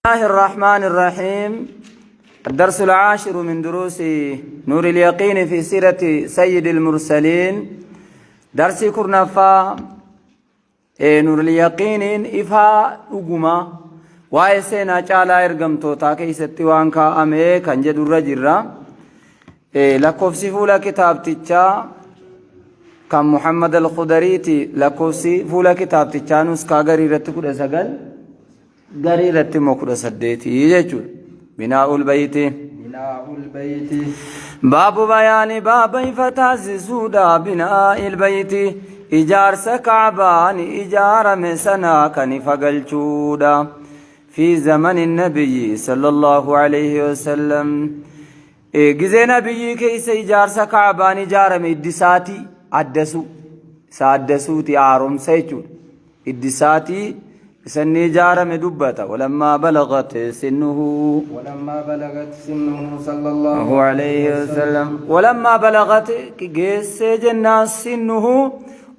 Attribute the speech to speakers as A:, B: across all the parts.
A: الله الرحمن الرحيم. الدرس العاشر من دروس نور اليقين في سيرة سيد المرسلين. درس كرنفا نور اليقين إفا أقما waa'ee seenaa caalaa ergamtootaa keessatti waan kaa'ame kan jedhurra jirra. Lakkoofsi fuula kitaabtichaa kan Muhammad al-Khudariiti. Lakkoofsi fuula kitaabtichaa nuskaa garii irratti 19, garii irratti immoo 18 jechuudha. Binaa'ul bayti.
B: بناء البيت.
A: Baabu bayaani, baaba ifa taasisuudha, binaa'il bayti, ijaarsa Kacbaan ijaarame sanaa kan ifa galchuudha. في زمن النبي صلى الله عليه وسلم, gizee nabiyyi keessa ijaarsa Kacbaan ijaarame iddisaatii addasu isa addasuuti, haaromsa jechuudha. Iddisaatii isanni ijaarame dubbata. ولما بلغت سنه
B: ولما بلغت سنه صلى الله
A: عليه وسلم. ولما بلغت, geessee jennaan, سنه,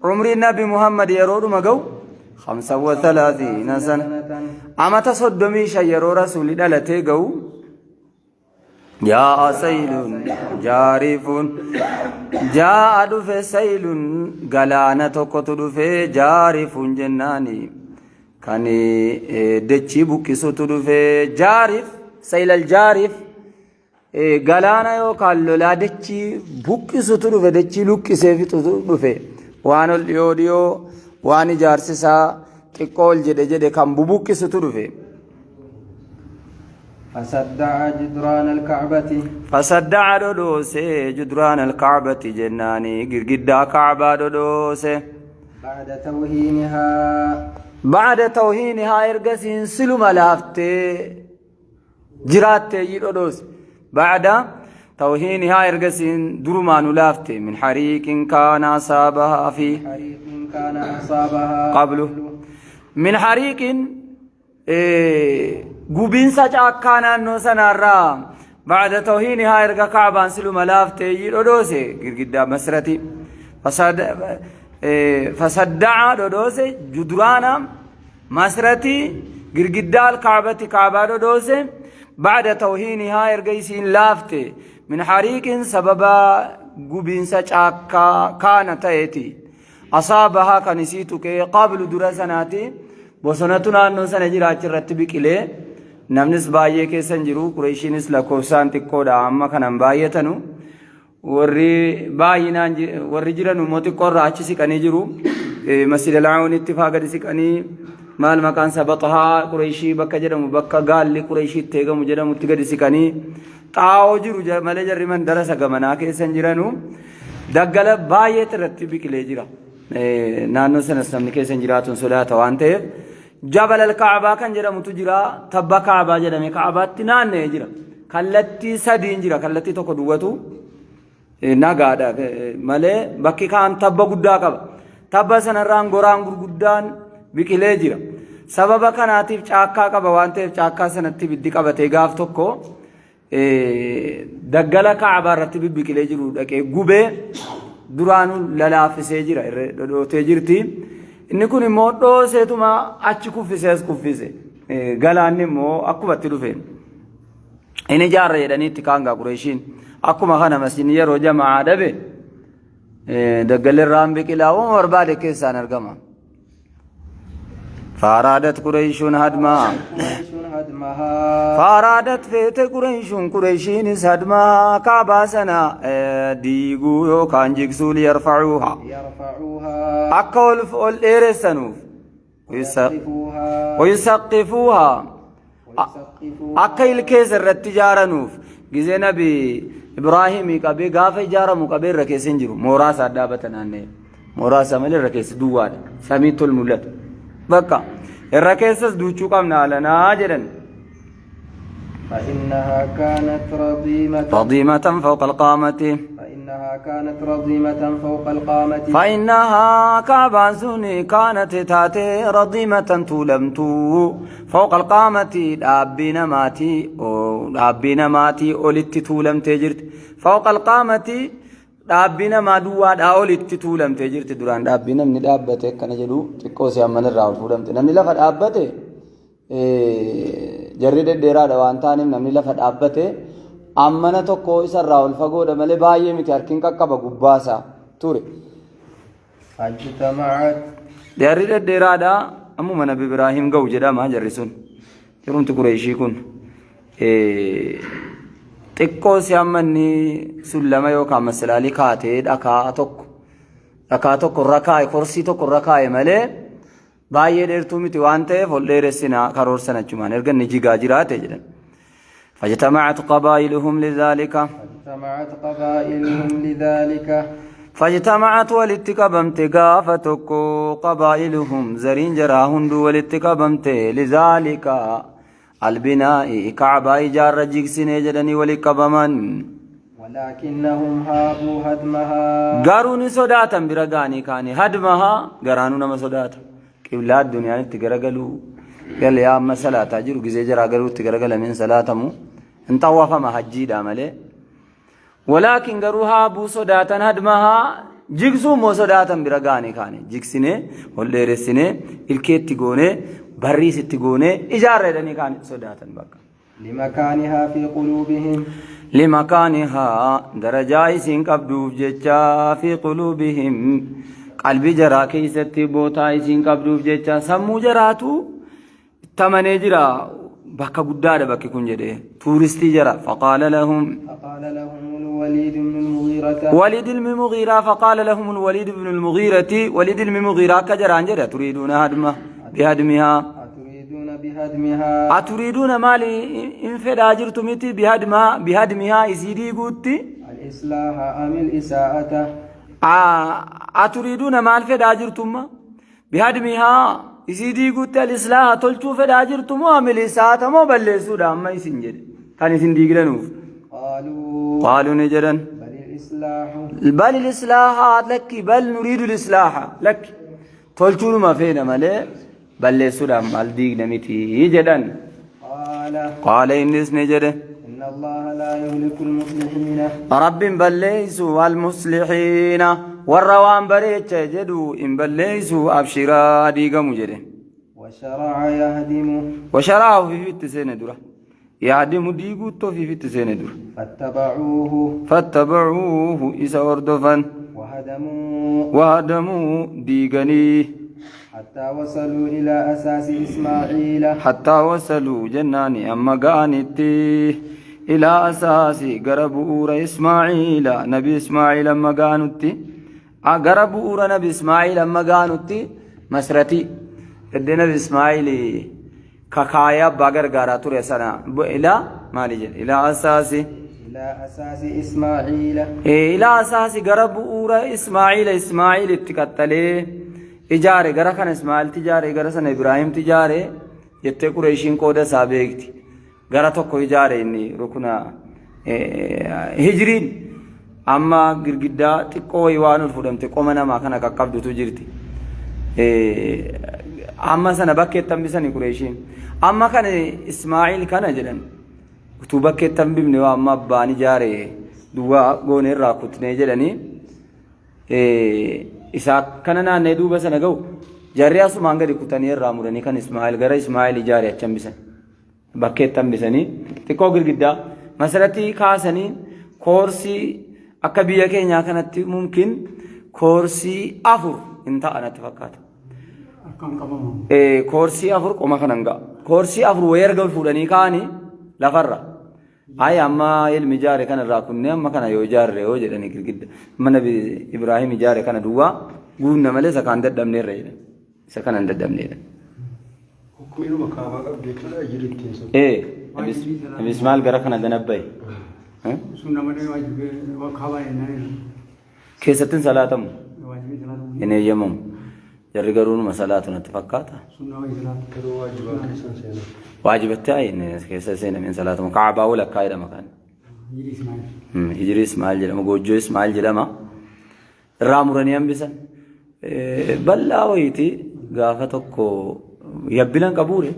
A: umrii nabi Muhammad yeroodhuma ga'u, 35 سنة, amata 35 yeroo rasuulli dhalatee ga'u, جاء سيل جارف. جاء dhufe, سيل galaana tokkotu dhufe, جارف jennaani kan dachii buqqisutu dhufe. جارف, سيل الجارف, galaana yookaan lolaa dachii buqqisutu dhufe, dachii luqqisee fixutu dhufe. Waan ol dhiyoo dhiyoo, waan ijaarsisaa xiqqoo ol jedhe jedhe kan bubuqqisutu dhufe.
B: فصدع جدران الكعبة.
A: فصدع dhodhoose, جدران الكعبة jennaani girgiddaa Kacbaa dhodhoose.
B: بعد توهينها.
A: بعد توهينها, ergasiin siluma laaftee jiraattee dhodhoose. بعد توهينها, ergasiin durumaanu laafte, من حريق كان أصابها في
B: حريق كان أصابها
A: قبل. من حريق, gubiinsa caakkaa naannoo sanaarraa, بعد توهينها, erga Kacbaan siluma laaftee dhodhoose girgiddaa masrati. فصدع dhodhoose, جدران masrati, girgiddaa, الكعبة, Kacbaa dhodhoose, بعد توهينها, erga isiin laafte, من حريق, sababa gubiinsa caakkaa, كان ta'eeti, أصابها kan isii tuqee, قبل dura sanaati. Bosonatu naannoo sana jira, achirratti biqilee namnis baay'ee keessa hin jiru. Qureeshiinis lakkoofsaan xiqqoodha, amma kanan baay'atanu. Warri baay'inaan warri jiran immoo xiqqoorraa achi siqanii jiru. Masjid al-Aawunitti faa gadi siqanii, maal maqaan isaa, Baxahaa Qureeshii bakka jedhamu, bakka gaalli Qureeshii itti eegamu jedhamutti gadi siqanii xaa'oo jiru malee jarri mandara sagamanaa keessa hin jiranu. Daggala baay'eetu irratti biqilee jira. Naannoo sanas namni keessa hin jiraatu, sodaata waan ta'eef. Jabal al-Kaabaa kan jedhamutu jira. Tabba Kaabaa jedhame Kaabaatti naanna'ee jira. Kallattii sadiin jira. Kallattii tokko duwwatu nagaadha malee bakki kaan tabba guddaa qaba. Tabba sanarraan goraan gurguddaan biqilee jira. Sababa kanaatiif caakkaa qaba waan ta'eef, caakkaa sanatti ibiddi qabatee gaaf tokko daggala Kaabaa irratti bibbiqilee jiru dhaqee gubee duraanuu lalaafisee jira, irra dhodhootee jirti. Inni kun immoo dhooseetuma achi kuffisee as kuffise. Galaanni immoo akkumatti dhufe. Inni ijaarra jedhanii itti kaan Qureeshiin. Akkuma kana masjidni yeroo jamaa dhabe daggalli irraan biqilaa uuma barbaade keessaan argama. فأرادت قريش هدمها.
B: قريش هدمها.
A: فأرادت feete, قريش Qureeshiinis, هدمها, Kaabaa sana diiguu yookaan jigsuu, ليرفعوها
B: يرفعوها.
A: Akka ol ol dheeressanuuf,
B: ويسقفوها.
A: ويسقفوها.
B: ويسقفوها.
A: Akka ilkeessa irratti ijaaranuuf. Gizee nabi Ibraahimii qabee, gaafa ijaaramu qabee irra keessa hin jiru. Mooraa isaa dhaabata naanna'e, mooraa isaa malee irra keessa duwwaadha, samiitti ol mul'ata. Bakka irra keessas duuchuu qabna alanaa jedhan.
B: فإنها كانت رضيمة
A: رضيمة فوق القامة.
B: فإنها كانت رضيمة فوق القامة.
A: فإنها Kaabaan suni, كانت taate, رضيمة tuulamtuu, فوق القامة dhaabbii namaatii olitti tuulamtee jirti. فوق القامة, dhaabbii namaa duwwaadhaa olitti tuulamtee jirti. Duraan dhaabbii namni dhaabbate akkana jedhu xiqqoo si amman irraa ol fuudhamte, namni lafa dhaabbate. Jarri dhedheeraadha waan ta'aniif namni lafa dhaabbate ammana tokko isarraa ol fagoodha malee baay'ee miti harkiin qaqqaba gubbaasaa ture.
B: فاجتمعت
A: Jarri dhedheeraadha ammuma Nabi Ibraahim ga'u jedhama jarri sun. Jarumti Qureeshii kun xiqqoo si amma inni sullama yookaan masalaalii kaatee dhakaa tokko dhakaa tokko irra kaa'e korsii tokko irra kaa'e malee baay'ee dheertuu miti waan ta'eef ol dheeressinaa karoorsan achumaan erga inni jigaa jiraate jedhan. فاجتمعت قبائلهم لذلك
B: فاجتمعت قبائلهم لذلك
A: فاجتمعت walitti qabamte gaafa tokko قبائلهم zariin jaraa hunduu walitti qabamte لذلك البناء kacbaa ijaarra jigsinee jedhanii walitti qabaman.
B: ولكنهم هابوا هدمها
A: Garuu ni sodaatan bira ga'anii kaanii هدمها garaanuu nama sodaata. Qiblaa addunyaan itti garagaluu galee amma salaataa jiru gizee jaraa garuu itti garagalameen salaatamu hin xawwafama hajjiidha malee. ولكن garuu هابوا sodaatan هدمها jigsuu immoo sodaatan bira ga'anii kaanii jigsinee ol dheeressinee ilkeetti goonee barriis itti goonee ijaarra jedhanii kaanii sodaatan bakka.
B: لمكانها في قلوبهم
A: لمكانها darajaa isiin qabduuf jecha في قلوبهم qalbii jaraa keessatti bootaa isiin qabduuf jecha sammuu jaraatu itti jira bakka guddaadha bakki kun jedhee tuuristii jara فقال لهم
B: فقال لهم الوليد بن المغيرة
A: وليد المغيرة فقال لهم الوليد بن المغيرة وليد المغيرة كجران جرى تريدون هدمه بهدمها
B: أتريدون بهدمها
A: أتريدون maali in fedhaa jirtu miti بهدمها بهدمها isii diiguutti
B: الإصلاح أم الإساءة
A: أتريدون maal fedhaa jirtumma بهدمها isii diiguutti الإصلاح tolchuu fedhaa jirtu moo أم الإساءة moo balleessuudha amma isin jedhe kan isin diigdanuuf
B: قالوا
A: قالوا ni jedhan
B: بل الإصلاح
A: بل الإصلاح lakki بل نريد الإصلاح lakki tolchuudhuma feena malee balleessuudhaaf maal diigna miti jedhan
B: قال
A: قال innis ni jedhe
B: إن الله لا يهلك المصلحين
A: Rabbiin balleessu المصلحين warra waan bareecha jedhu hin balleessu abshiraa diigamu jedhe.
B: وشرع يهدم
A: وشرع ofiifitti seene dura. يهدم diiguutti ofiifitti seene dura.
B: فاتبعوه
A: فاتبعوه isa hordofan.
B: وهدموا
A: وهدموا diiganii.
B: حتى وصلوا إلى أساس إسماعيل
A: حتى وصلوا jennaani amma ga'anitti إلى أساس gara bu'uura Ismaaciila nabi Ismaaciil amma ga'anutti gara bu'uura nabi Ismaaciil amma ga'anutti masratii iddoo nabi Ismaaciil kakaayee abbaa gargaaraa ture sana إلى maali jedhe إلى أساس
B: إلى أساس إسماعيل
A: إلى أساس gara bu'uura Ismaaciila Ismaaciil itti qaxxalee ijaare gara kana Ismaaciilti ijaare gara sana Ibraahimti ijaare jettee Qureeshiin qooda isaa beekti. Gara tokko ijaare inni rukuna hijiriin amma girgiddaa xiqqoo wayii waan ol fudhamte qoma namaa kana qaqqabdutu jirti. Amma sana bakkeetti hambisani Qureeshiin. Amma kana Ismaaciil kana jedhan utuu bakkeetti hambifne waa amma abbaan ijaare duwwaa goone irraa kutnee jedhanii isaa kana naannee duuba sana ga'u jarri asumaan gadi kutanii irraa muranii kan Ismaa'eel gara Ismaa'eel ijaare achi hambisan. Bakkeetti hambisanii xiqqoo girgiddaa masaratii kaasanii koorsii akka biyya keenyaa kanatti mumkin koorsii afur hin ta'a natti fakkaata.
C: Akkam qabamu.
A: Koorsii afur qoma kanan ga'a. Koorsii afur wayii erga fuudhanii kaa'anii lafarra. Ayi amma ilmi ijaare kana irraa kunnee amma kana yoo ijaarre yoo jedhanii girgidda mana Ibraahim ijaare kana duwwaa guunna malee isa kaan dadhabneerra jedhan. Isa kana hin dadhabneedha.
C: Hukumiinuma kaabaa qabdu jechuudha jirittiin sun.
A: Nabi Ismaa'eel gara kana ganabbaye.
C: Sun namoonni waajibee kaabaa jennaan
A: Keessatti hin salaatamu.
C: waajibee salaatamu.
A: Hin eeyyamamu. Jarri garuu numa salaatu natti fakkaata.
C: Sun nama salaatu.
D: Garuu waajibaa keessa hin seenan.
A: Waajibatti keessa seenamee hin salaatamu. Kaabaa walakkaa jedhama kan.
C: Hijiri Ismaa'eel.
A: Hijirii Ismaa'eel jedhama. Goojjoo Ismaa'eel jedhama. Irraa muranii hambisan. Bal'aa wayiiti gaafa tokko yabbilan qabuure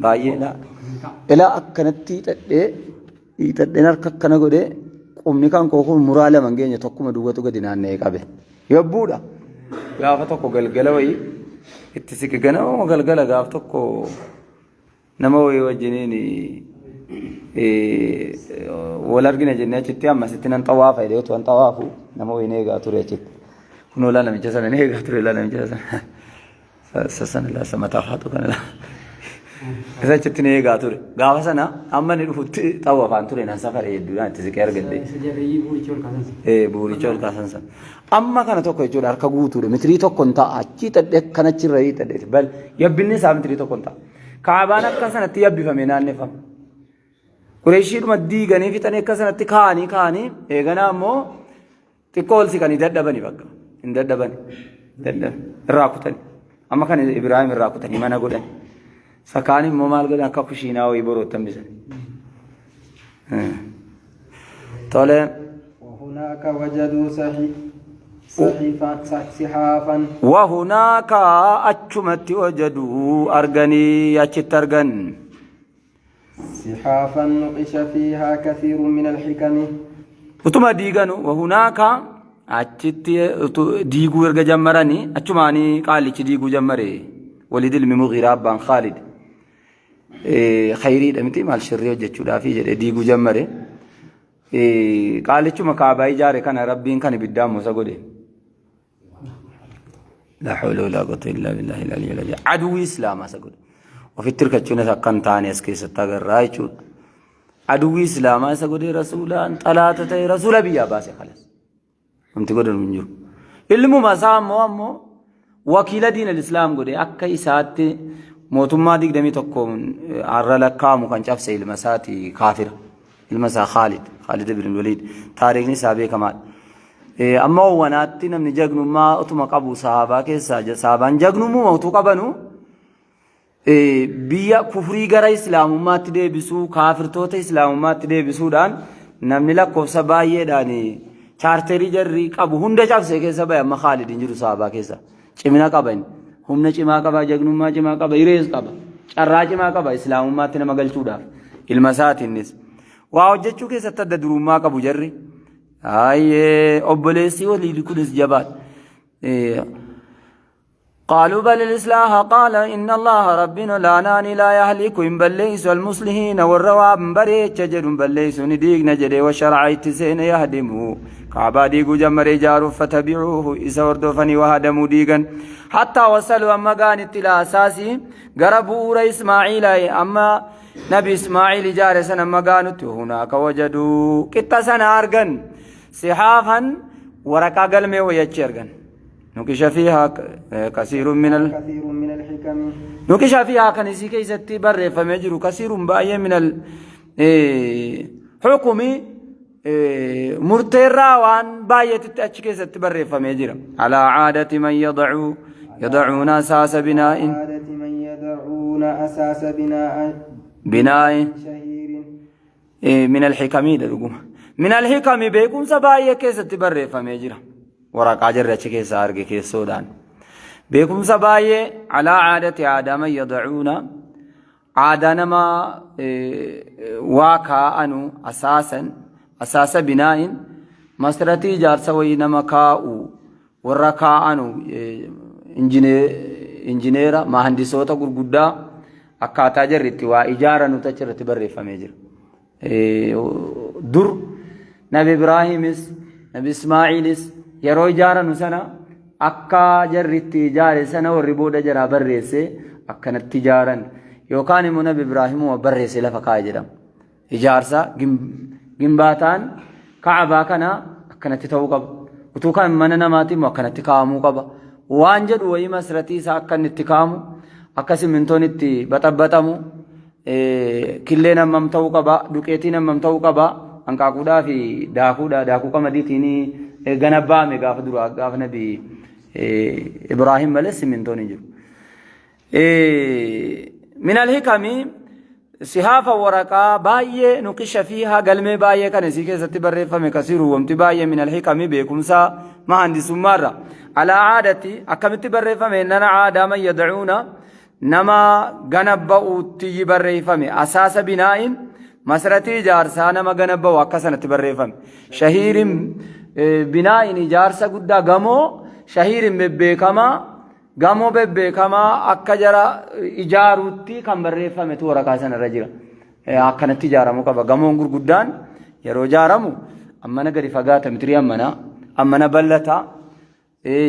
A: baay'ee laa. Ilaa akkanatti hiixadhee hiixadheen harka akkana godhee qubni kan koo kun muraa lama hin geenye tokkuma duwwatu gadi naanna'ee qabe. Yabbuudha. Gaafa tokko galgala wayii itti siqe ganama galgala gaaf tokko Nama wayii wajjiniin wal argina jennee achitti ammasitti nan xawaafa jedhee utuu an xawaafu nama wayiin eegaa ture achitti. Kunoo laa namicha sana ni eegaa ture laa namicha sana. Sana laa isa mataa faatu kana laa. Isa achitti ni eegaa ture. Gaafa sana amma inni dhufutti xawaafaan ture nan safare hedduudhaan itti siqee argadhe. Buuricha ol kaasan sana. Amma kana tokko jechuudha harka guutuudha. Mitirii tokko hin ta'a. Achii xadhee akkanachirra hiixadhe. Bal yabbinni isaa mitirii tokko hin ta'a. Kaabaan akka sanatti yabbifamee naanneffama. Qureeshiidhuma diiganii fixanii akka sanatti kaa'anii kaa'anii eeganaa immoo xiqqoo ol siqanii dadhabani bakka. Hin dadhabani. Dadhaban. Irraa kutani. Amma kan Ibraahim irraa kutanii mana godhan. Sakaan immoo maal godhan akka kushiinaa wayii borootti hambisan. Tole.
B: وهناك وجدوا صحيفا صحافا.
A: وهناك achumatti وجدوا arganii achitti argan.
B: صحافا نقش فيها كثير من الحكم.
A: Utuma diiganu وهناك achitti diiguu erga jammaranii achumaanii qaalichi diiguu jammare Waliid ilmi Mughiiraa abbaan Khaalid khayriidha miti maal shirrii hojjechuudhaafi jedhee diiguu jammare. Qaalichuma kaabaa ijaare kana rabbiin kan ibiddaan musa godhe. لا حول ولا قوة إلا بالله العلي العظيم. Aduwwii Islaamaa isa godhe. Ofitti hirkachuun isa akka hin taane as keessatti agarraa jechuudha. Aduwwii Islaamaa isa godhe rasuulaan xalaata ta'e rasuula biyyaa baase kalas. Wanti godhan hin jiru. Ilmuma isaa ammoo wakiila diin islaam godhe akka isaatti mootummaa 21 har'a lakkaa'amu kan cabse ilma isaati kaafira. Ilma isaa Khaalid, Khaalid ibn Waliid taariikni isaa beekamaadha. Amma wanaatti namni jagnummaa utuma qabu sahaabaa keessaa sahaabaan jagnummaa utuu qabanu biyya kufrii gara islaamummaatti deebisuu kaafirtoota islaamummaatti deebisuudhaan namni lakkoofsa baay'eedhaan chaarterii jarri qabu hunda cabsee keessa bahe amma Khaalid hin jiru sahaabaa keessa. Cimina qaba inni. Humna cimaa qaba, jagnummaa cimaa qaba, hirees qaba. Carraa cimaa qaba islaamummaatti nama galchuudhaaf. Ilma isaati innis. Waa hojjechuu keessatti adda durummaa qabu jarri. Ayyee obboleessi Waliid kunis jabaadha. قالوا بل الإصلاح قال إن الله ربنا لا ناني لا يهلك إن بليس المصلحين والرواب بريتش جد بليس نديق نجري وشرع اتسين يهدمه كعبا ديقو جمر جارو فتبعوه إسا وردفني وهدموا ديقا حتى وصلوا أما قانت إلى أساسي قربوا إسماعيل أما نبي إسماعيل جارسا أما قانت هناك وجدوا كتا أرقن صحافا ورقا قلمي ويتشرقن نقش فيها كثير من
B: كثير من الحكم.
A: نقش فيها كنسي كيستي بر فمجر كثير باية من الحكم مرتراوان باية تتأتش كيستي بر فمجر على عادة من يضعون أساس بناء
B: عادة من يضعون أساس بناء شهير
A: من الحكم من الحكم بيكم سباية كيستي بر فمجر waraqaa jarri achi keessaa arge keessoodhaan. Beekumsa baay'ee alaa caadati aadaa man yadacuuna aadaa nama waa kaa'anu asaasan asaasa binaa'in masratii ijaarsa wayii nama kaa'u warra kaa'anu injineera mahandisoota gurguddaa akkaataa jarri itti waa ijaaranutu achirratti barreeffamee jira. Dur Nabi Ibraahimis Nabi Ismaa'iilis yeroo ijaaranu sana akka jarri itti ijaare sana warri booda jaraa barreesse akkanatti ijaaran yookaan immoo Nabi Ibraahimuma barreesse lafa kaa'e jedhama. Ijaarsa gimbaataan Ka'abaa kana akkanatti ta'uu qaba. Utuu kan mana namaati immoo akkanatti kaa'amuu qaba. Waan jedhu wayii masratii isaa akka inni itti kaa'amu akka simmintoon itti baxaxamu killeen hammam ta'uu qaba duqeetiin hammam ta'uu qaba hanqaaquudhaa fi daakuudha daakuu qamadiitiin gana baame gaafa duraa gaafa Nabi Ibraahim malee simmintoon hin jiru. من الحكم صحافة ورقة باية نقش فيها قلمي باية كان سيكي ستبرر فمي كثير ومت باية من الحكم بكمسا مهندس مرة على عادتي أكملت برر فمي إننا عادة من يدعون نما غنبأ تيبرر فمي أساس بناء مسرتي جارسا نما غنبأ وكسنة تبرر فمي شهير بناء جارسا قد غمو شهير بكما Gamoo bebbeekamaa akka jara ijaaruutti kan barreeffametu waraqaa sanarra jira. Akkanatti ijaaramuu qaba. Gamoon gurguddaan yeroo ijaaramu ammana gadi fagaata mitirii ammana, ammana bal'ata.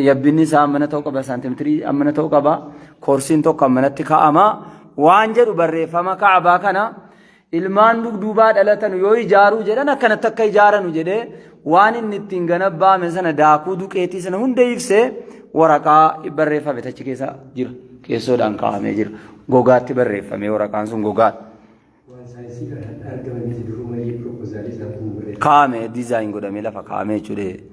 A: Yabbinni isaa ammana ta'uu qaba, saantimitirii ammana ta'uu qaba. Koorsiin tokko ammanatti kaa'ama. Waan jedhu barreeffama Ka'abaa kana ilmaan dugduubaa dhalatan yoo ijaaruu jedhan akkanatti akka ijaaranu jedhee waan inni ittiin ganabbaame sana daakuu duqeetii sana hunda ibsee waraqaa barreeffame achi keessa jira. Keessoodhaan kaa'amee jira. Gogaatti barreeffamee waraqaan sun gogaadha.
C: Waan saayinsii kana argamanii duruu malee piroopoozaalii isaan kun barreeffame.
A: Kaa'ame diizaayin godhamee lafa kaa'amee jechuudha.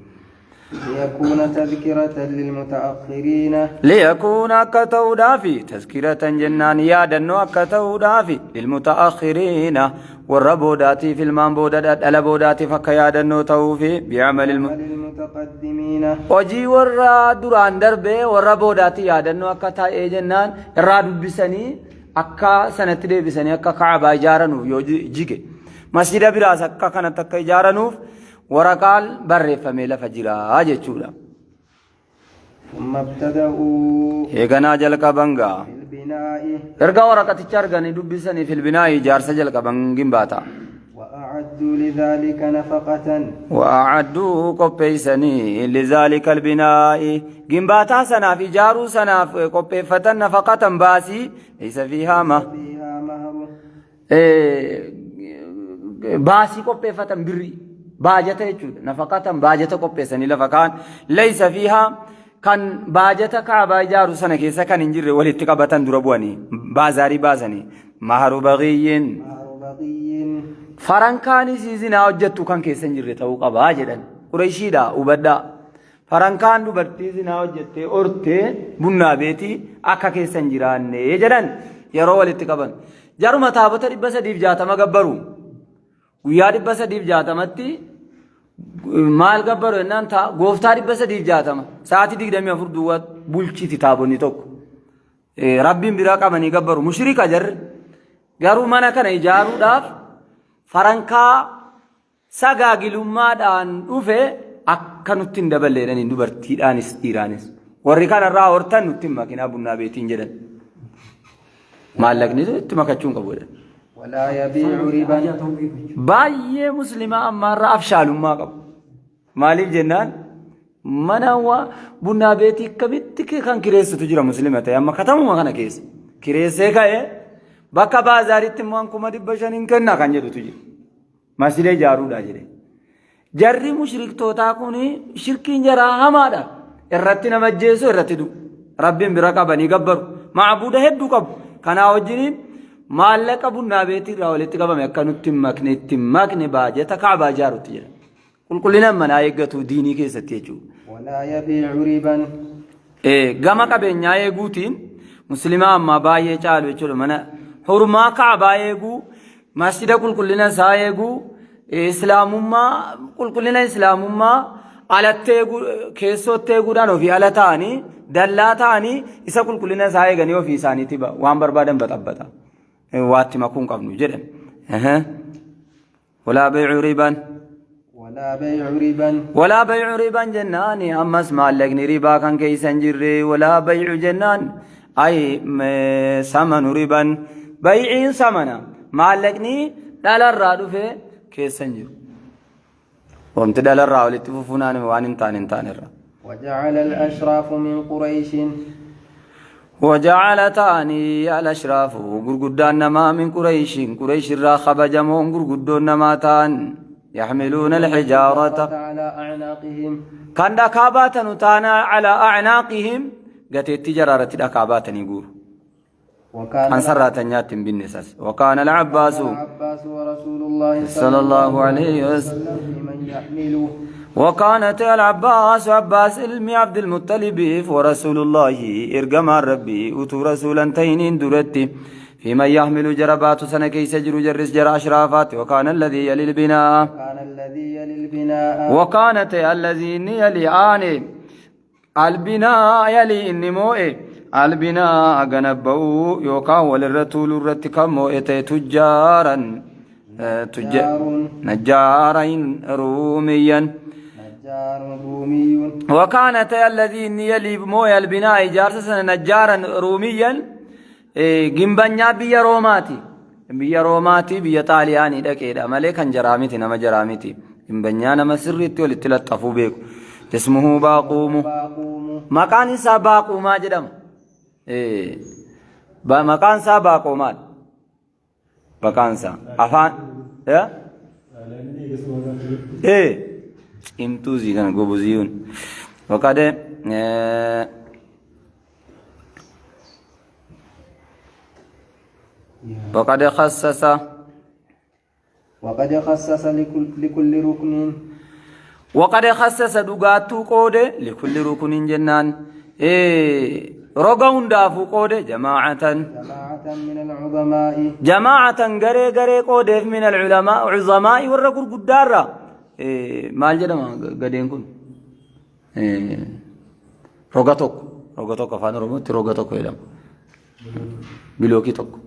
B: ليكون تذكرة للمتأخرين.
A: Liyakuuna akka ta'uudhaafi, tazkiratan jennaan yaadannoo akka ta'uudhaafi, lilmuta'akhiriina warra boodaatiif, ilmaan booda dhala boodaatiif akka yaadannoo ta'uufi, bi'amalil
B: المتقدمين.
A: Hojii warra duraan darbee warra boodaatti yaadannoo akka ta'ee jennaan irraa dubbisanii akka sanatti deebisanii akka Ka'abaa ijaaranuuf, yoo jige masjida biraas akka kanatti akka ijaaranuuf waraqaan barreeffamee lafa jira jechuudha.
B: ثم ابتدأوا
A: Eeganaa jalqaban gaa.
B: في البناء.
A: Erga waraqaticha arganii dubbisanii في البناء ijaarsa jalqaban gimbaata.
B: وأعدوا لذلك نفقة.
A: وأعدوا qopheessanii, لذلك البناء gimbaataa sanaaf, ijaaruu sanaaf qopheeffatan, نفقة baasii, ليس فيها ما
B: فيها مهر.
A: Baasii qopheeffatan, birrii baajata jechuudha. نفقة baajata qopheessanii lafa kaan, ليس فيها kan baajata Kaabaa ijaaru sana keessa kan hin jirre walitti qabatan, dura bu'anii baazaarii baasanii, مهر بغي.
B: مهر بغي.
A: Farankaanis zinaa hojjettu kan keessa hin jirre ta'uu qabaa jedhan. Qureeshiidha hubadhaa. Farankaan dubartii zinaa hojjettee ortee bunnaa beetii akka keessa hin jiraanne jedhan yeroo walitti qaban. Jaruma taabota 360 gabbaru. Guyyaa 360tti maal gabbaru jennaan gooftaa 360 sa'aatii 24 duwwaa bulchiti taabonni tokko. Rabbiin biraa qabanii gabbaru. Mushrika jarri. Garuu mana kana ijaaruudhaaf farankaa sagaagilummaadhaan dhufe akka nutti hin daballeedhaniin, dubartiidhaanis dhiiraanis. Warri kanarraa hortan nutti hin makinaa bunnaa beetiin jedhan. Maallaqni itti makachuu hin qabu jedhan.
B: ولا يبيع ربا.
A: Baay'ee muslimaa ammaarraa afshaalummaa qabu. Maaliif jennaan mana bunnaa beetii akkamitti kan kireessitu jira muslima ta'e amma katamuma kana keessa. Kireessee ka'ee bakka baazaaritti immoo 500,000 kennaa kan jedhutu jira. Masjida ijaaruudha jedhe. Jarri mushriktootaa kun shirkiin jaraa hamaadha. Irratti nama ajjeesu, irratti du'u. Rabbiin bira qabanii gabbaru. Maabuuda hedduu qabu. Kanaa wajjiniin maallaqa bunnaa beetii irraa walitti qabame akka nutti hin makne, itti hin makne baajata Kaabaa ijaarutti jedha. Qulqullina manaa eeggatu diinii keessatti jechuudha.
B: ولا يبيع ربا.
A: Gama qabeenyaa eeguutiin muslimaa ammaa baay'ee caalu jechuudha. Mana hurmaa Kaabaa eeguu, masjida qulqullina isaa eeguu, islaamummaa, qulqullina islaamummaa alatti eeguu, keessootti eeguudhaan ofii ala ta'anii, dallaa ta'anii, isa qulqullina isaa eeganii ofii isaaniitti waan barbaadan baxabbata. Waatti makuu hin qabnu jedhan. ولا بيع ربا.
B: ولا بيع ربا.
A: ولا بيع ربا jennaan ammas maallaqni ribaa kan keessa hin jirre. ولا بيع jennaan ay ثمن ربا, bayciin samana maallaqni dhalarraa dhufe keessa hin jiru. Wanti dhalarraa walitti fufunaan waan hin taane hin taanerra.
B: وجعل الأشراف من قريش.
A: وجعل ta'anii, الأشراف gurguddaan namaa, من قريش قريش irraa kabajamoon gurguddoon namaa ta'an, يحملون الحجارة
B: على أعناقهم.
A: Kan dhakaa baatanu taana, على أعناقهم gateettii jaraaratti dhakaa baatanii guuru.
B: وكان
A: Kan sarraatanyaatti hin binne sas. وكان العباس
B: العباس ورسول الله
A: صلى الله عليه وسلم
B: فيمن يحمله.
A: وكانت العباس عباس ilmi عبد المطلب ورسول الله ergamaan Rabbii utuu rasuulan tahiniin duratti, فيمن يحمل jara baatu sana keessa jiru, jarris jara ashraafaati. وكان الذي يلي البناء
B: كان الذي يلي البناء.
A: وكانت الذي يلي آني البناء يلي إني موئ البناء ganabba'uu yookaan walirra tuuluu irratti kan moo'e ta'e, تجارا
B: نجار.
A: نجارا روميا.
B: نجار رومي.
A: وكان تي الذي يلي مويا البناء إجارس نجارا روميا جنبنيا بيا روماتي بيا روماتي بيا طالياني دكيدا مالي كان جرامتي نما جرامتي جنبنيا نما سريتي ولتلطفو بيكو اسمه باقوم.
B: باقوم.
A: مكان إسا باقوما جدم مكان سا باقوما مكان سا أفان إيه امتوزي كان غوبوزيون وقد وقد خصص
B: وقد خصص لكل ركن
A: وقد خصص دغاتو قود لكل ركن جنان رغون دافو قود جماعة
B: جماعة من العظماء
A: جماعة غري غري قود من العلماء عظماء ورغور قدارا maal jedhama gadeen kun roga tokko afaan oromootti roga tokko jedhama bilookii tokko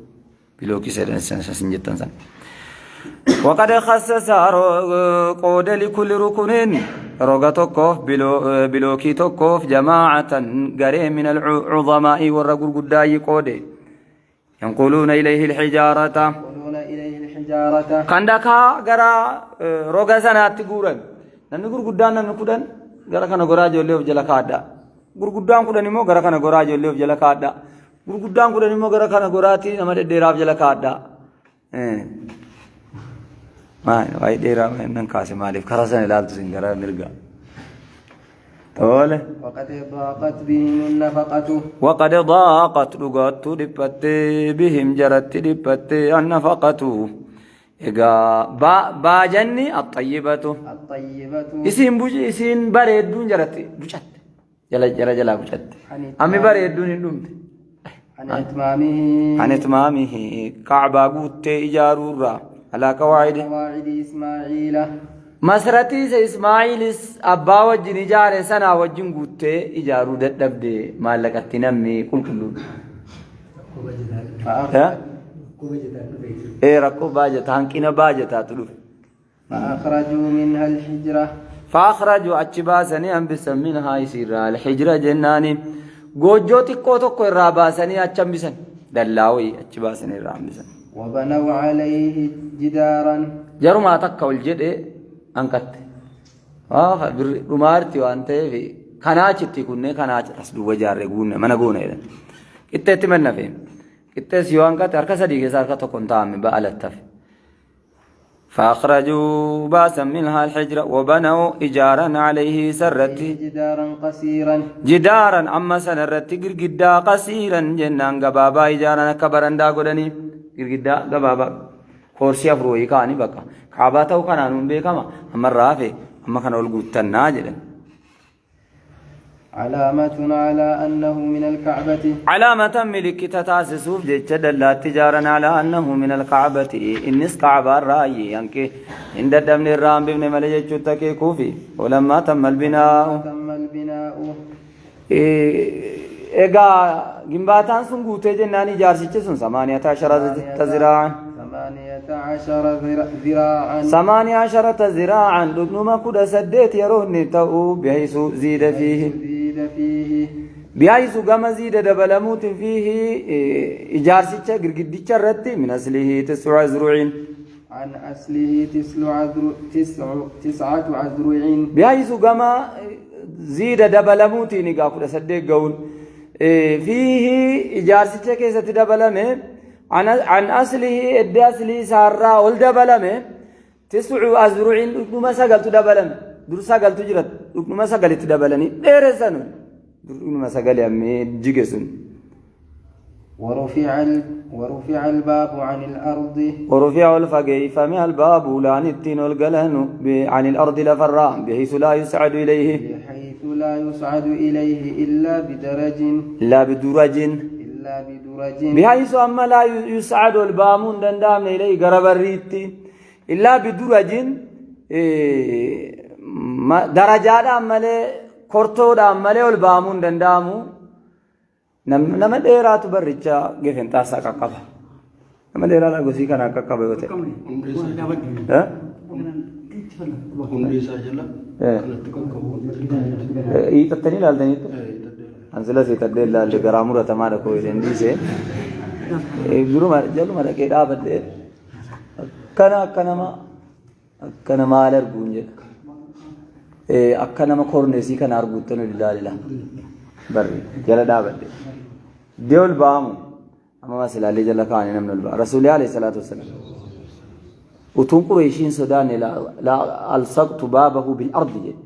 A: bilookii sin jettan san وقد خصص قود لكل ركن roga tokkoof bilookii tokkoof جماعة garee من العظماء warra gurguddaayi qoode ينقلون إليه الحجارة
B: ينقلون إليه الحجارة
A: kan dhakaa gara roga sanaatti guuran namni gurguddaan namni kudhan gara kana goraa ijoollee of jala kaadha gurguddaan kudhan immoo gara kana goraa ijoollee of jala kaadha gurguddaan kudhan immoo gara kana goraatii nama dhedheeraaf jala kaadha maal waa'ee dheeraa nan kaase maaliif karaa sana ilaaltu sin gara mirga tole
B: وقد ضاقت بهم النفقة
A: وقد ضاقت dhugatti dhiphatte بهم jaratti dhiphatte النفقة egaa baajanni الطيبة
B: الطيبة
A: isiin buci isiin bareedduun jaratti bucatte jala jala jalaa bucatte ammi bareedduun hin dhumte
B: عن إتمامه
A: عن إتمامه kacbaa guuttee ijaaruurraa على قواعد
B: قواعد إسماعيل
A: masratii isa Ismaa'iilis abbaa wajjin ijaare sanaa wajjin guuttee ijaaruu dadhabde maallaqatti namni qulqulluudha. Rakkoo baajataa hanqina baajataatu dhufe.
B: فأخرجوا منها الحجرة
A: فأخرجوا achi baasanii hambisan minhaa isiirraa alhijra jennaani goojjoo xiqqoo tokko irraa baasanii achi hambisan dallaa wayii achi baasanii irraa hambisan.
B: وبنوا عليه جدارا
A: Jarumaa takka ol jedhee hanqatte. Dhumaarti waan ta'eef kanaa achitti kunnee kanaa as duwwa ijaarree guunne mana goona jedhan. Qixxeetti mannafe. Qixxees yoo hanqate harka sadii keessaa harka tokko hin taa'amne ba'alatti hafe. فأخرجوا باسا منها الحجرة وبنوا إجارا عليه سرت
B: جدارا قصيرا
A: جدارا أما سنرت قرقدا قصيرا جنان قبابا إجارا كبرا داقلني قرقدا قبابا كورسي أفروي كاني بقى كعباته كانوا بيكما أما الرافي أما كانوا القوتنا جدا
B: علامة على أنه من الكعبة
A: علامة ملك تتاسسوف جيتش دلات تجارا على أنه من الكعبة إنس كعبة الرأي ينكي عند الدمن الرام بابن ملجة كوفي ولما تم البناء إيقا جنباتان سنقوتي جناني جارسيتش سن 18 ذراعا
B: 18 ذراعا
A: 18 ذراعا لقنما كد سديت يروني تأو بحيث زيد فيه بحيث قام زيد دبلموت فيه إجارسيتش قرقدتش الرتي من أصله 9 ذروع
B: عن أصله 9 أذرع
A: بحيث قام زيد دبلموت نقا كد سديت قول فيه إجارسيتش كيسة دبلمه عن أصله إدى أصله سارة والدبلمه 9 أذرع لقنما سقلت دبلمه در سقلت جرت لقنما سقلت دبلني ديرسنو لقنما سقل يمي جيجسن
B: ورفع الباب عن الأرض
A: ورفع الفقي فمع الباب لعن التين والقلن عن الأرض لفرا بحيث لا يسعد إليه
B: إلا بدرج
A: بحيث أما لا يسعد البامون دندام إليه قرب الريت إلا بدرج درجات أمالي كورتو أمالي والبامون دندامو نما ديراتو بريتشا جفن تاسا كاكابا نما ديرا لا غوسي كان كاكابا يوتي ها Hiixattanii ilaaltaniittu? Ansila siixadhee ilaalle garaa muratamaadha koo jedheen dhiise. Duruma jaluma dhaqee dhaabadhee akkana akka nama akka nama haala arguun jedha. Akka nama korneesii kana arguutti nu ilaalila. Barri jala dhaabadhe. Iddoo ol ba'amu amma masilaalee jala kaa'anii namni ol ba'a. Rasuulli alayhi salaatu wassalaam. Utuun Qureeshiin sodaanne la alsaqtu baabahu bil ardi jedhe.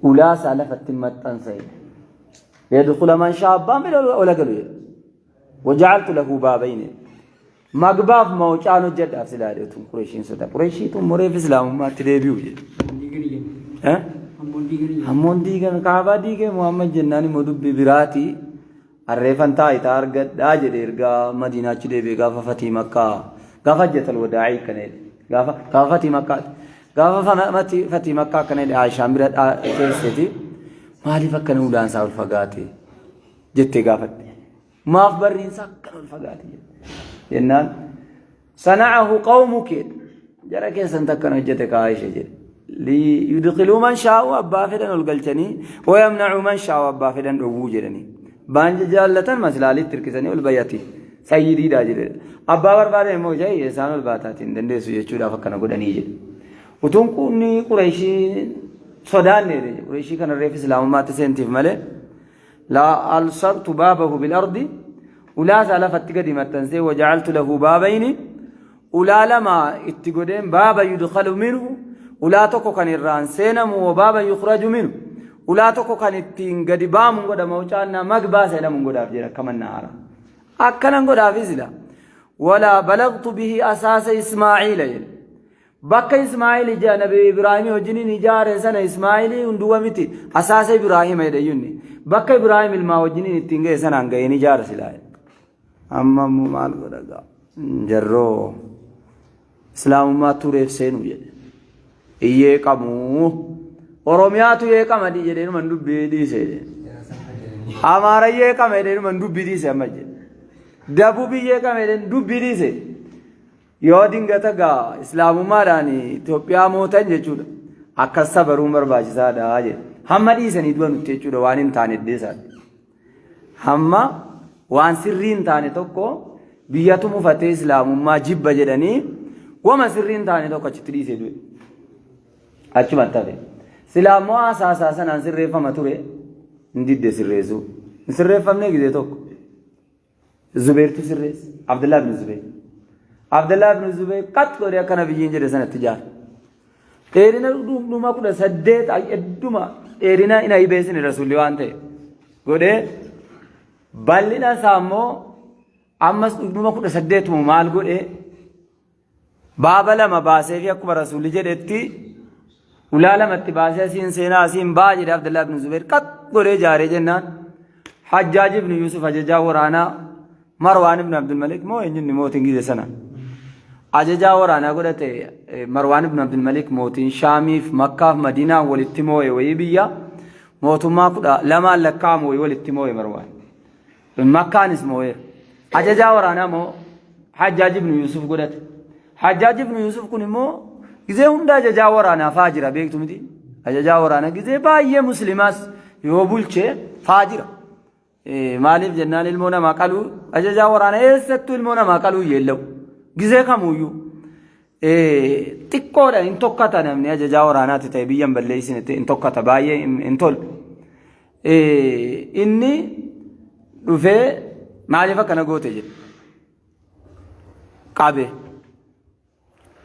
A: Ulaa isaa lafatti maxxansa jedhe. Yadkhula man shaa abbaan fedhe ola galu jedhe. Waja'altu lahu baabayni. Magbaaf mawcaan hojjedhaaf silaa jedhe utuun Qureeshiin sodaa. Qureeshiitu mureef islaamummaatti deebi'u jedhe. Ammoon diigan kaabaa diigee Muhammad jennaan immoo dubbii biraatii. Arreefan taayitaa argadhaa jedhe erga Madiinaachi deebi'e gaafa fatii Makkaa gaafa hajjatal wadaa'ii akkana jedhe gaafa gaafa fatii Makkaati gaafa fatii Makkaa akkana jedhe Aayishaan bira teesseti maaliif akkana ulaan isaa ol fagaate jettee gaafatte maaf barriin isaa akkana ol fagaate jette jennaan sana'ahu qawmuki jara keessan takkana hojjete kaa Aayisha jedhe liyudkhiluu man shaa'u abbaa fedhan ol galchanii wayamna'uu man shaa'u abbaa fedhan dhowwuu jedhanii baan jaallatan maslaalitti hirkisanii ol bayati sayyidiidha jedhe abbaa barbaadan immoo jai isaan ol baataatiin hin dandeessu jechuudhaaf akkana godhanii jedhe utuun qunni qureeshii sodaanne jedhe qureeshii kana reef islaamummaatti seentiif malee la alsaqtu baabahu bil ardi ulaa isaa lafatti gadi maxxansee waja'altu lahu baabayni ulaa lama itti godheen baaba yudkhalu minhu ulaa tokko kan irraan seenamu wa baaba yukhraju minhu ulaa tokko kan ittiin gadi baamu godha mawcaannaa magbaa seenamu godhaaf jedha akka manna haara akkanan godhaafis sila walaa balagtu bihi asaasa ismaa'iila jedhe Bakka Ismaa'il ija Nabi Ibraahimii wajjiniin ijaare sana Ismaa'ilii hunduwa miti asaasa Ibraahima jedhe iyyunni. Bakka Ibraahim ilmaa wajjiniin ittiin ga'e sanaan ga'een ijaara silaa. Amma immoo maal godha gaa? Jarroo Islaamummaa tureef seenu jedhe. Iyyee qabuu. Oromiyaatu yeeqama jedhee numan dubbii dhiise jedhe. Amaara yeeqama jedhee numan dubbii dhiise amma jedhe. Dabubii yeeqama jedhee dubbii dhiise. Yoo dingata gaa islaamummaadhaan Itoophiyaa mootan jechuudha. Akkas sabaruun barbaachisaadha jedhe. Hamma dhiisanii du'a nutti jechuudha waan hin taane iddeesaati. Hamma waan sirrii hin taane tokko biyyatu mufatee islaamummaa jibba jedhanii wama sirrii hin taane tokko achitti dhiisee du'e. Achumatti hafe. Silaa immoo haasaasaa sanaan sirreeffama ture hin didde sirreessuu. Hin sirreeffamne gizee tokko. Zubeertu sirreesse. Abdullah ibn Zubeer. Abdullah ibn Zubeer qax godhee akka nabiyyiin jedhe sanatti ijaare. Dheerina dhuma 18 hedduma dheerina hin ayibeessine rasuulli waan ta'e godhee bal'ina isaa immoo ammas dhuma 18 maal godhee Baaba lama baasee fi akkuma rasuulli jedhetti ulaa lamatti baasee asiin seenaa asiin ba'a jedhe Abdullah ibn Zubayr qax godhee ijaaree jennaan Hajjaaj ibn Yusuf ajajaa waraanaa Marwaan ibn Abdul Malik moo eenyunni mootiin gize sana ajajaa waraanaa godhate Marwaan ibn Abdul Malik mootiin Shaamiif Makkaaf Madiinaa walitti moo'e wayii biyya mootummaa 12n lakkaa'amu wayii walitti moo'e Marwaan. Makkaanis moo'eera. Ajajaa waraanaa immoo Hajjaaj ibn Yuusuf godhate. Hajjaaj ibn Yuusuf kun immoo gizee hunda ajajaa waraanaa faajira beektu miti. Ajajaa waraanaa gizee baay'ee muslimaas yoo bulche faajira. Maaliif jennaan ilmoo namaa qaluu ajajaa waraanaa eessattuu ilmoo namaa qaluu yeella'u. Gizee kamuuyyuu. Xiqqoodha hin tokkata namni ajajaa waraanaati ta'e biyya hin balleessine hin tokkata baay'ee hin tolu. Inni dhufee maaliif akkana goote jedhe. Qabe.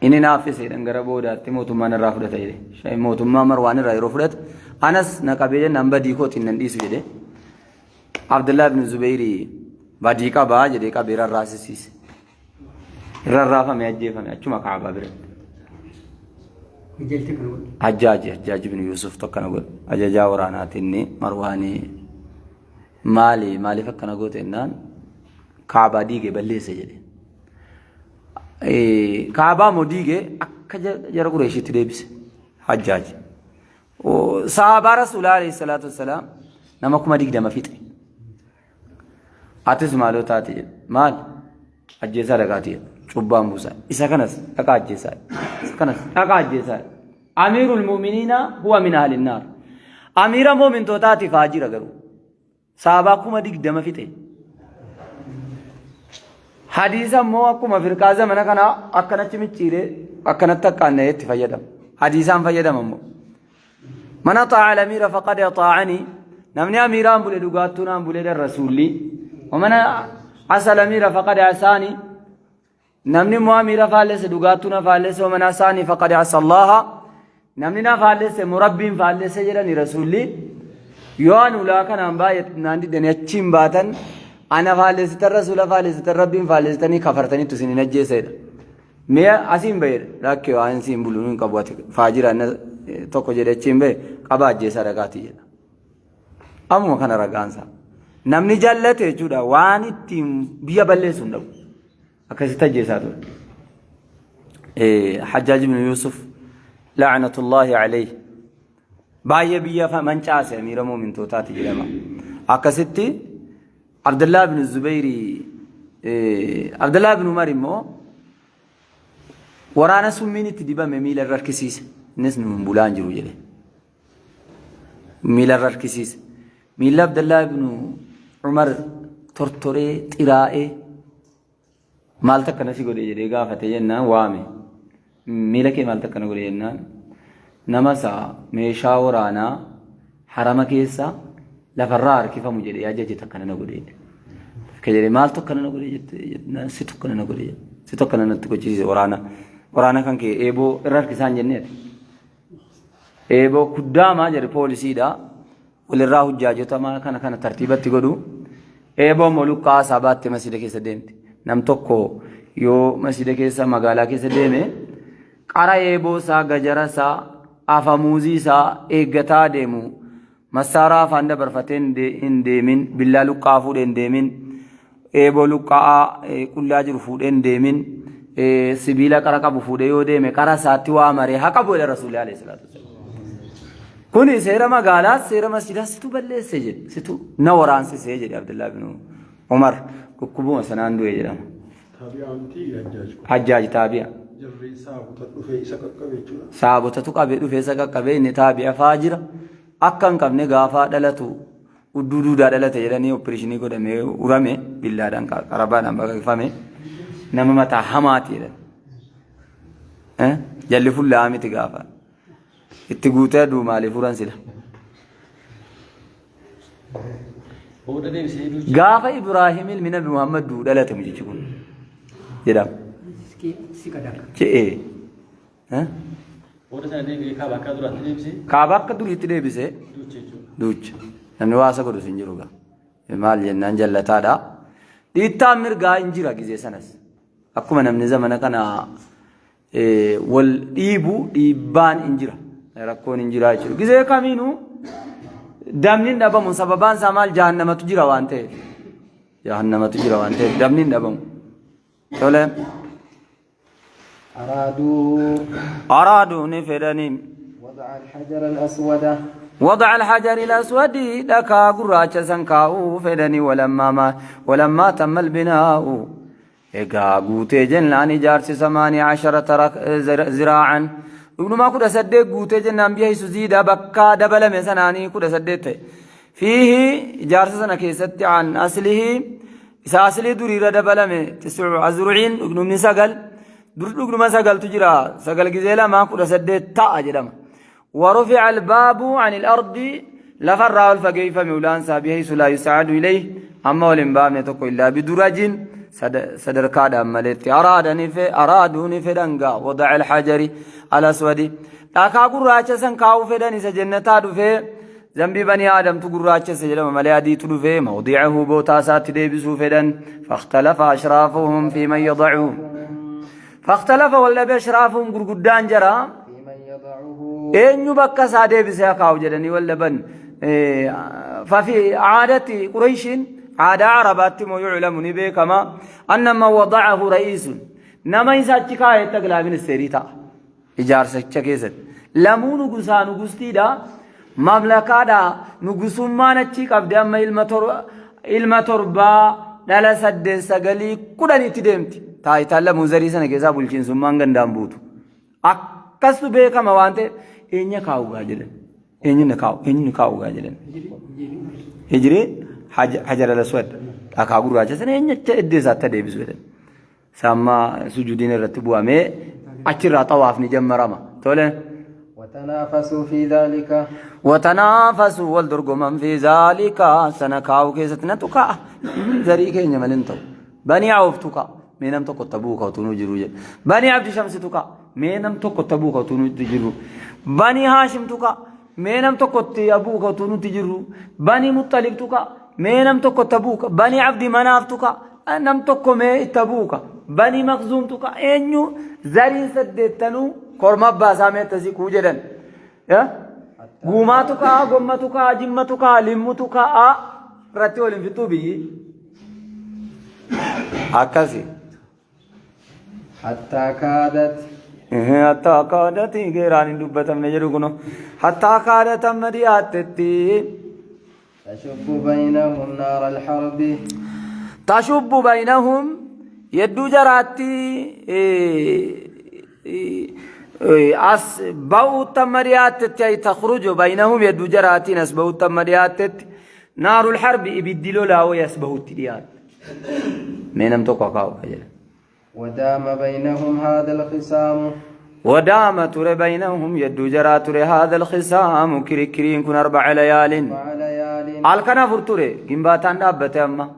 A: Inni naaffiseedhaan gara boodaatti mootummaan irraa fudhata jedhe. Mootummaa Marwaan irraa yeroo fudhate anas na qabee jennaan badii kootiin nan dhiisu jedhe. Abdullaa ibn Zubeyri badii qabaa jedhee qabee rarraasisiise. Rarraafame ajjeefame achuma Kaabaa biratti.
C: Hojjetti kana godhe.
A: Hajjaaji Hajjaaji ibn Yuusuf tokkana godhe. Ajajaa waraanaati inni Marwaanii maali maaliif akkana goote jennaan Kaabaa diige balleesse jedhe. Kaabaa immoo diige akka jara Qureeshiitti deebise Hajjaaji. Sahaabaa Rasuulaa alayhi salaatu wassalaam nama 20,000 fixe. Atis maaloo taate jedhe. Maal? Ajjeesaa dhaqaati jedhe. Cubbaan buusaa. Isa kanas dhaqaa ajjeesaa. Isa kanas dhaqaa ajjeesaa. Amiirul mu'miniina huwa min ahli naar. Amiira mu'mintootaati faajira garuu. Saabaa 20,000 fixe. Hadiisa immoo akkuma firqaa zamana kanaa akkanatti micciiree akkanatti akkaanna'ee itti fayyadama. Hadiisaan fayyadama immoo. Man axaa'a al-amiira faqad axaa'anii. Namni amiiraan bule dhugaattuu naan buledha rasuulli. Waman asa al-amiira faqad asaanii. Namni immoo amiira faallesse dhugaattuu na faallesse. Waman asaanii faqad asa Allaha. Namni na faallesse immoo Rabbiin faallesse jedhani rasuulli. Yoo an ulaa kanaan baay'ee naan diddanii achiin baatan ana faallessitan rasuula faallessitan Rabbiin faallessitanii kafartaniittu isin hin ajjeesedha. Mee asiin bahe lakkee waan siin bulu hin qabu ati faajira inna tokko jedhe achiin bahe qaba ajjeesaa dhaqaatii jedha. Ammuma kana ragaansa. Namni jallate jechuudha waan ittiin biyya balleessu hin dhabu. Akkasitti ajjeesaa ture. Hajjaaj ibn Yuusuf la'anatullaahi alayhi baay'ee biyya mancaase amiira muumintootaati jedhama. Akkasitti Abdullah ibn Zubayri Abdullah ibn Umar immoo waraana summiin itti dibame miila irra harkisiise. Innis nuun bulaan jiru jedhe. Miila irra harkisiise. Miila Abdullah ibn Umar tortoree xiraa'ee maaltu akkana si godhe jedhee gaafate jennaan waame. Miila kee maaltu akkana godhe jennaan nama isaa meeshaa waraanaa harama keessa lafarraa harkifamu jedhee ajaje akkana na godhe. Akka jedhee maaltu akkana na godhe jette jennaan situ akkana na godhe jedhe. Situ akkana natti gochisiise waraana. Waraana kan kee eeboo irra harkisaan jenneeti. Eeboo kuddaamaa jedhe poolisiidha. Walirraa hujjaajotamaa kana kana tartiibatti godhu. Eeboo immoo luqqaa isaa baattee masjida keessa deemti. Nam tokko yoo masjida keessa magaalaa keessa deeme qara eeboo isaa gajara isaa afamuuzii isaa eeggataa deemu massaaraa afaan dabarfatee hin deemin billaa luqqaa fuudhee hin deemin eeboo luqqa'aa qullaa jiru fuudhee hin deemin sibiila qara qabu fuudhee yoo deeme qara isaatti waa maree haa qabu jedha rasuulli alayhi salaatu wassalaam. Kuni seera magaalaas seera masjidaas situ balleesse jedhe situ na waraansisee jedhe Abdullaa bin Umar dhukkubuma sanaan du'e jedhama.
D: Taabi'aa miti Hajjaaj kun.
A: Hajjaaj taabi'a.
D: Jarri saabota dhufee isa qaqqabe jechuudha.
A: Saabotatu qabee dhufee isa qaqqabee inni taabi'a faajira akka hin qabne gaafaa dhalatu Udduu duudaa dhalate jedhanii opereeshinii godhamee urame billaadhaan qarabaadhaan baqaqfame nama mataa hamaati jedhan. Jalli fulla'aa miti gaafa. Itti guutee aduu maaliif uran sila?
E: Booda deebisee duucha.
A: Gaafa Ibraahim ilmi Nabi Muhammad du'u dhalate mucichi kun jedhama. Je'ee.
E: Booda sana deebi'ee kaaba akka duraatti deebisee
A: Kaaba akka duriitti deebisee
E: duucha jechuudha.
A: duucha. Namni waa isa godhus hin jiru gaa. Maal jennaan jallataadha. Dhiittaan mirgaa hin jira gizee sanas. Akkuma namni zamana kana wal dhiibu dhiibbaan hin jira. Rakkoon hin jira jechuudha. Gizee kamiinuu damni hin dhabamu sababaan isaa maal jahannamatu jira waan ta'eef. Jahannamatu jira waan ta'eef damni hin dhabamu. Tole.
B: أرادوا
A: Araaduu ni fedhanii.
B: وضع الحجر الأسود
A: وضع الحجر الأسود dhakaa gurraacha san kaa'uu fedhanii walammaa ma walammaa tamma albinaa'u egaa guutee jennaan ijaarsi samaanii asharata ziraa'an dhugnumaa 18 guutee jennaan biyya hisu ziidaa bakka dabalame sanaanii 18 ta'e fiihi ijaarsa sana keessatti an aslihi Isa aslii duriirra dabalame tis'u azru'iin dhugdhumni sagal dur dhugdhuma sagaltu jira sagal gizee lamaa 18 ta'a jedhama. Warufi'a albaabu anil ardi lafarraa ol fageeffame ulaan isaa bihaysu laa yus'adu ilayhi amma ol hin baafne tokko illaa bidurajin sadarkaadhaan maletti araaduu ni fedhan gaa wada'a alhajari alaswadi dhakaa gurraacha san kaa'uu fedhan isa jennataa dhufee Zambii banii Aadamtu gurraachesse jedhama malee adiitu dhufee mawdi'ahu bootaa isaatti deebisuu fedhan. Fakhtalafa ashraafuhum fi man yadacuhu. Fakhtalafa wal dhabe ashraafuhum gurguddaan jara eenyu bakka isaa deebisee haa kaa'u jedhanii wal dhaban. Fafi aadati Qurayshiin aadaa Arabaatti immoo yuclamu ni beekama anna man wadacahu ra'iisun nama isa achi kaa'e taglaa ministeerii ta'a. Ijaarsicha keessatti. Lamuu nugusaa nugustiidha. Mamlakaadha. Nugusummaan achii qabdi amma ilma torba ilma torbaa dhala saddeet sagalii kudhanitti deemti. Taayitaan lamuu zarii sana keessaa bulchiinsummaan gandaan buutu. Akka Akkastu beekama waan ta'eef eenyu kaa'ugaa jedhan. Eenyu kaa'u eenyu kaa'ugaa jedhan. Hijrii hajar al-aswad dhakaa gurraacha sana eenyu iddoo isaatti deebisu jedhan. Samma sujuudiin irratti bu'amee achirraa xawaafni jammarama. Tole.
B: وتنافسوا في ذلك.
A: وتنافسوا والدرجمن في ذلك سنكاو كيستنا تكا زري كينيا ملين تو بني عوف تكا مينم تو كتبو كوتونو جرو بني عبد شمس تكا مينم تو كتبو كوتونو جرو بني هاشم تكا مينم تو كتبو كوتونو تجرو بني مطلب تكا مينم تو كتبو بني عبد مناف تكا نم تو كمي تبوك بني مخزوم تكا انيو زرين سدتنو كورما باسامه تسي كوجدن يا guumaatu ka'a gommatu ka'a jimmatu ka'a limmutu ka'a irratti waliin fixuu biyyi akkasi.
B: حتى كادت
A: Hattaa kaadati geeraan hin dubbatamne jedhu kuno hattaa kaadata amma dhiyaattetti
B: تشب بينهم نار الحرب.
A: tashubbu baynahum yedduu jaraatti as ba'uutti amma dhiyaattetti ay takhruju baynahum yedduu jaraatiin as ba'uutti amma dhiyaattetti naarul harbi ibiddi lolaa wayi as bahutti dhiyaatte mee nam tokko akaa'u jedha.
B: ودام بينهم هذا الخصام.
A: ودام تر بينهم يدو جرى تر هذا الخصام كريكرين كن 4 ليال.
B: 4 ليال.
A: الكنا فرتوري جنباتان دابته أما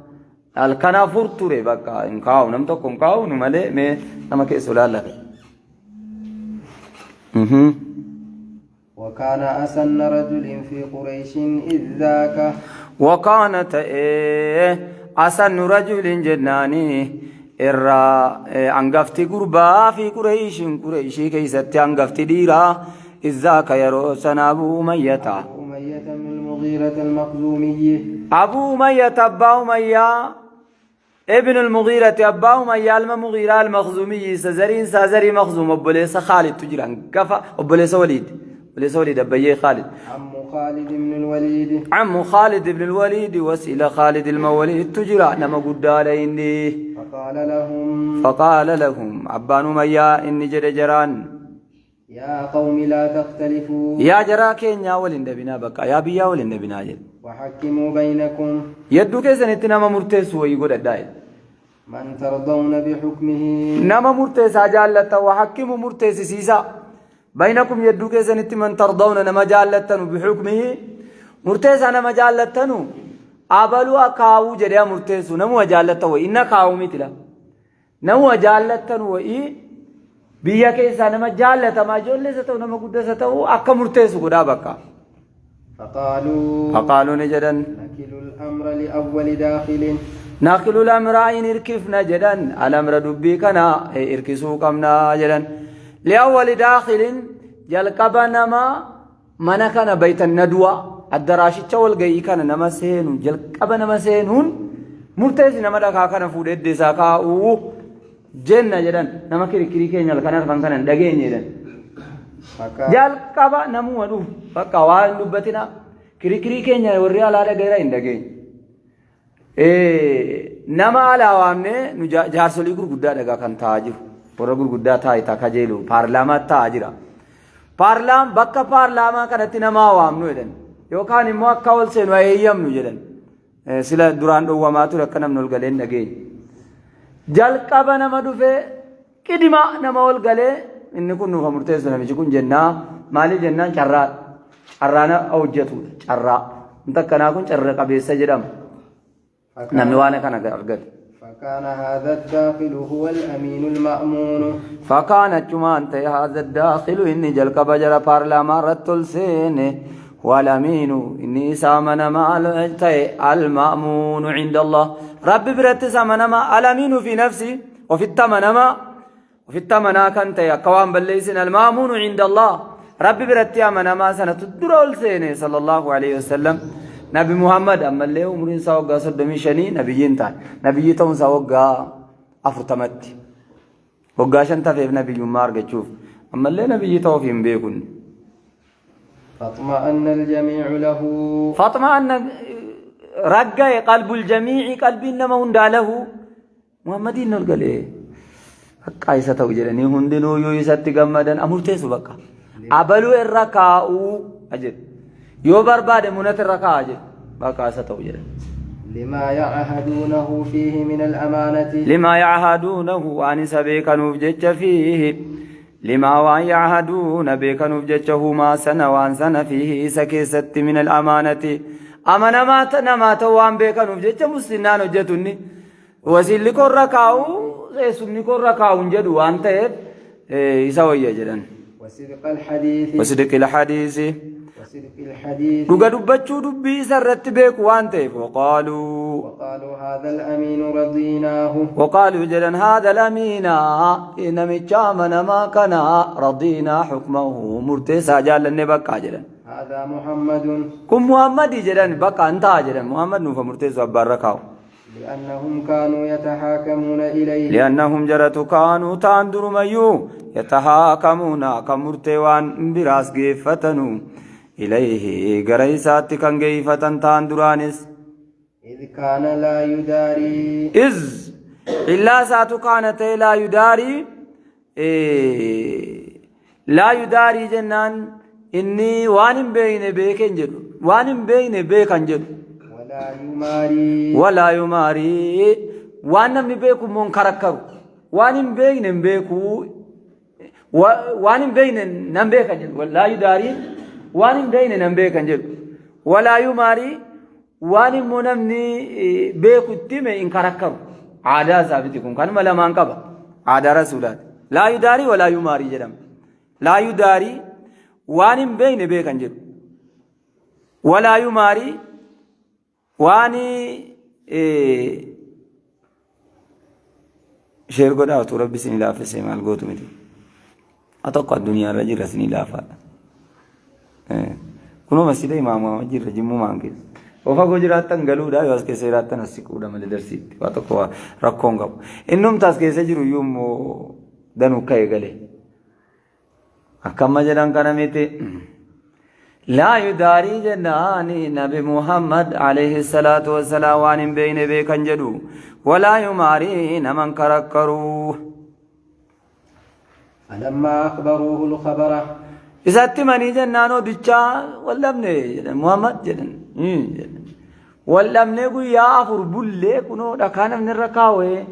A: الكنا فرتوري بقى إن كاو نم تكون كاو نملي مي نما كيسولا لك.
B: وكان أسن رجل في قريش إذ ذاك.
A: وكانت أسن رجل جناني إرى أنقفتي قربا في قريش قريشي كيست أنقفتي ديرا إذ ذاك يروسنا أبو أمية.
B: أبو أمية من المغيرة المخزومي.
A: أبو أمية أبا أمية ابن المغيرة أبا أمية المغيرة المخزومي سزرين سازري مخزوم أبو خالد تجران كفا أبو وليد وليس وليد أبي خالد.
B: عم خالد بن الوليد.
A: عم خالد بن الوليد وسيلة خالد الموليد تجرى نما قد عليني.
B: فقال لهم
A: فقال لهم أبان أمية إني جر جران
B: يا قوم لا تختلفوا
A: يا جرا كينيا ولين دبنا بقى يا بيا ولين دبنا جل
B: وحكموا بينكم
A: يدو كيسن اتنا مرتس ويقول الدائل
B: من ترضون بحكمه
A: نما مرتس أجالة وحكموا مرتس سيسا بينكم يدو كيسن من ترضون نما جالتنو بحكمه مرتس أنا مجالتنو أبلو أكاو جريا مرتسو نمو جالتو إن كاو مثلا نمو جالتنو إيه بيا كيسا نما جالتا ما جولستو نما قدستو أكا مرتسو قدا بكا.
B: فقالوا
A: نجدا
B: نكل الأمر لأول داخل
A: ناكل الأمر إن إركفنا جدا الأمر دبيكنا إركسو كمنا جدا لأول داخل جلقبنا ما منكنا بيت الندوة الدراشة والجاي كان نما سينون جلقبنا ما سينون مرتز نما دكا كان فود الدساكا أو جنة جدا نما كري كري كين يلكنا فان كان دعين جدا جلقبا نمو ودو فكوان دبتنا كري كري كين يوريا لا دعيرا إن دعين nama alaa waamne nu jaarsolii gurguddaa dhagaa kan taa'aa jiru. Warra gurguddaa taa'e kajeelu paarlaamaa taa'aa jira. Paarlaam bakka paarlaamaa kanatti nama waamnu jedhan yookaan immoo akka ol seenu eeyyamnu jedhan. Sila duraan dhowwamaa ture akka namni ol galee hin dhageenye. Jalqaba nama dhufee qidima nama ol galee inni kun nuuf murteessu namichi kun jennaa maaliif jennaan carraa carraana hojjetudha carraa. Wanta akkanaa kun carra qabeessa jedhama. Namni waan kana argate.
B: فكان هذا الداخل هو الأمين المأمون.
A: فكان أنت هذا الداخل إني جلق بجر بارلمان رتل سين هو الأمين إني سامن ما المأمون عند الله ربي برت سامن ما الأمين في نفسي وفي التمن ما وفي التمن كنت يا قوام بليسن المأمون عند الله ربي برت يا ما سنة الدرول سين صلى الله عليه وسلم. نبي محمد أما اللي عمرين سوقا صدمي شني نبيين تان نبي تون سوقا أفرتمت وقاشن تفيف نبي يمار تشوف أما اللي نبي توفيم بيكون.
B: فاطمأن الجميع له
A: فاطمأن رجع قلب الجميع قلب إنما هنداله محمدين نلقى ليه Bakka isa ta'u jedhanii hundinuuyyuu isatti gammadan murteessu bakka. Abaluu irra kaa'uu jedhu. Yoo barbaade munat irra kaa'a jedhu. Bakka isa ta'u jedhan.
B: لما يعهدونه فيه من الأمانة.
A: لما يعهدونه waan isa beekanuuf jecha فيه لما waan يعهدون beekanuuf jecha هما sana waan sana فيه isa keessatti من الأمانة amanamaa namaa ta'u waan beekanuuf jecha muslinnaan hojjetu inni wasiilli korra kaa'u eessumni korra kaa'u hin jedhu waan ta'eef isa wayya jedhan.
B: وصدق الحديث.
A: وصدق الحديث.
B: وصدق الحديث.
A: Dhuga dubbachuu dubbii isa irratti beeku waan ta'eef وقالوا
B: وقالوا هذا الأمين رضيناه.
A: وقالوا جلن هذا الأمين نمتشا من ما كان رضينا حكمه مرتسا جالن بقى جلن.
B: هذا محمد.
A: كن محمد جلن بقى انت جلن محمد نوف مرتسا بركاو.
B: لأنهم كانوا يتحاكمون إليه.
A: لأنهم جرت كانوا تاندر ميو يتحاكمون كمرتوان براس جيفتنو إليه غريسات كان جيفتن تاندرانس.
B: إذ كان لا يداري.
A: إذ إلا ساتو كانت لا يداري لا يداري جنان إني وان بين بيكن جدو وان بين بيكن جدو.
B: ولا يماري.
A: ولا يماري وان نمني بيكو منكركرو وان بين بيكو وان بين نم بيكن جدو لا يداري وان بين نم بيكن جدو ولا يماري وان منمني بيكو تيمه انكركرو عادة ثابتكم كان ملا مان قبا عادة رسولات لا يداري ولا يماري جدم لا يداري وان بين بيكن جدو ولا يماري واني شير قد أتو ربي سني لافة سيمال قوتو متي أتوقع الدنيا رجل سني لافة كنو مسجد إمام وجير رجمو مانكيس وفا جراتن قالوا دا يواس كيسيراتن السكودا مال درسيت واتوقع ركون قبو إنهم تاس كيسجرو يوم دنو كاي قالي أكما جدان كنميتي لا يداري جناني نبي محمد عليه الصلاة والسلام وان بين بيكن جدو ولا يماري نمن كركرو.
B: فلما أخبروه الخبر
A: إذا تمني جنانو دچا ولمني جدن محمد جدن ولمني قويا أفر بلي كنو دكان من الركاوي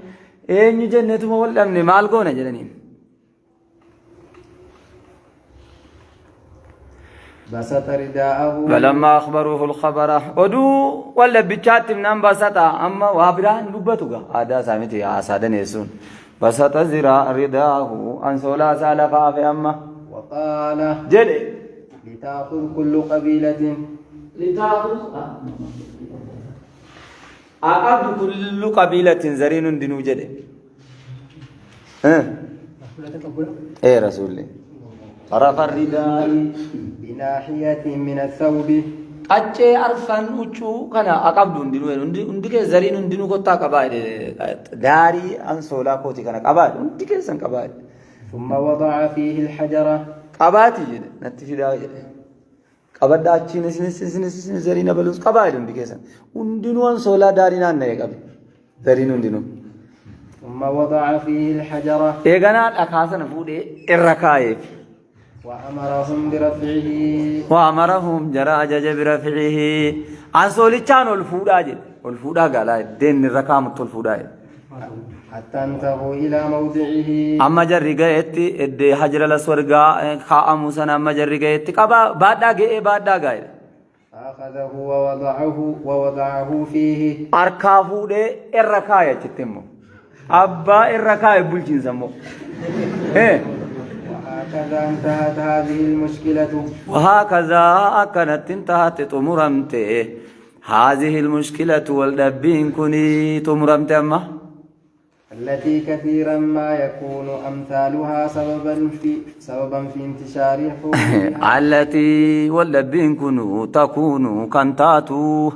A: إن جنتو ولمني مالكونا جدنين.
B: بسط رداءه.
A: فلما أخبروه الخبر ودو ولا بيشات من بسط أما وابران لبتوغا هذا سامتي عسادن يسون بسط زرا رداءه أن سولا سالفا في أما
B: وقال
A: جل
B: لتأخذ كل قبيلة
A: لتأخذ أقعد كل قبيلة زرين دنو جل إيه رسول طرف الرداء
B: بناحية من الثوب
A: أجي أرفان أجو كان أقابل دنو عندك زرين دنو كتا كبايد داري أنسولا كوتي كان كبايد عندك سن كبايد.
B: ثم وضع فيه الحجرة
A: كباتي جد نتفي دا جد كبدا أجي نس نس نس نس زرين بلوز كبايد عندك سن دنو أنسولا داري نان نيجا زرين دنو.
B: ثم وضع فيه الحجرة
A: إيجانا أكاسن فودي الركايف
B: وأمرهم برفعه
A: وأمرهم جراجج برفعه أنسولي كانوا الفودا جد الفودا قال دين الركام الفودا
B: حتى انتهوا إلى موضعه
A: أما جرّيت إدي حجر الأسود خاء موسى أما جرّيت كبا بعد جاء بعد جاء
B: أخذه ووضعه فيه
A: أركافو ده الركاية تتمو أبا الركاية بولجين سمو إيه
B: وهكذا انتهت هذه المشكلة
A: وهكذا كانت انتهت تمرمت هذه المشكلة والدبين كني تمرمت أما
B: التي كثيرا ما يكون أمثالها سببا في انتشار
A: التي والدبين كنو تكون كنتاتو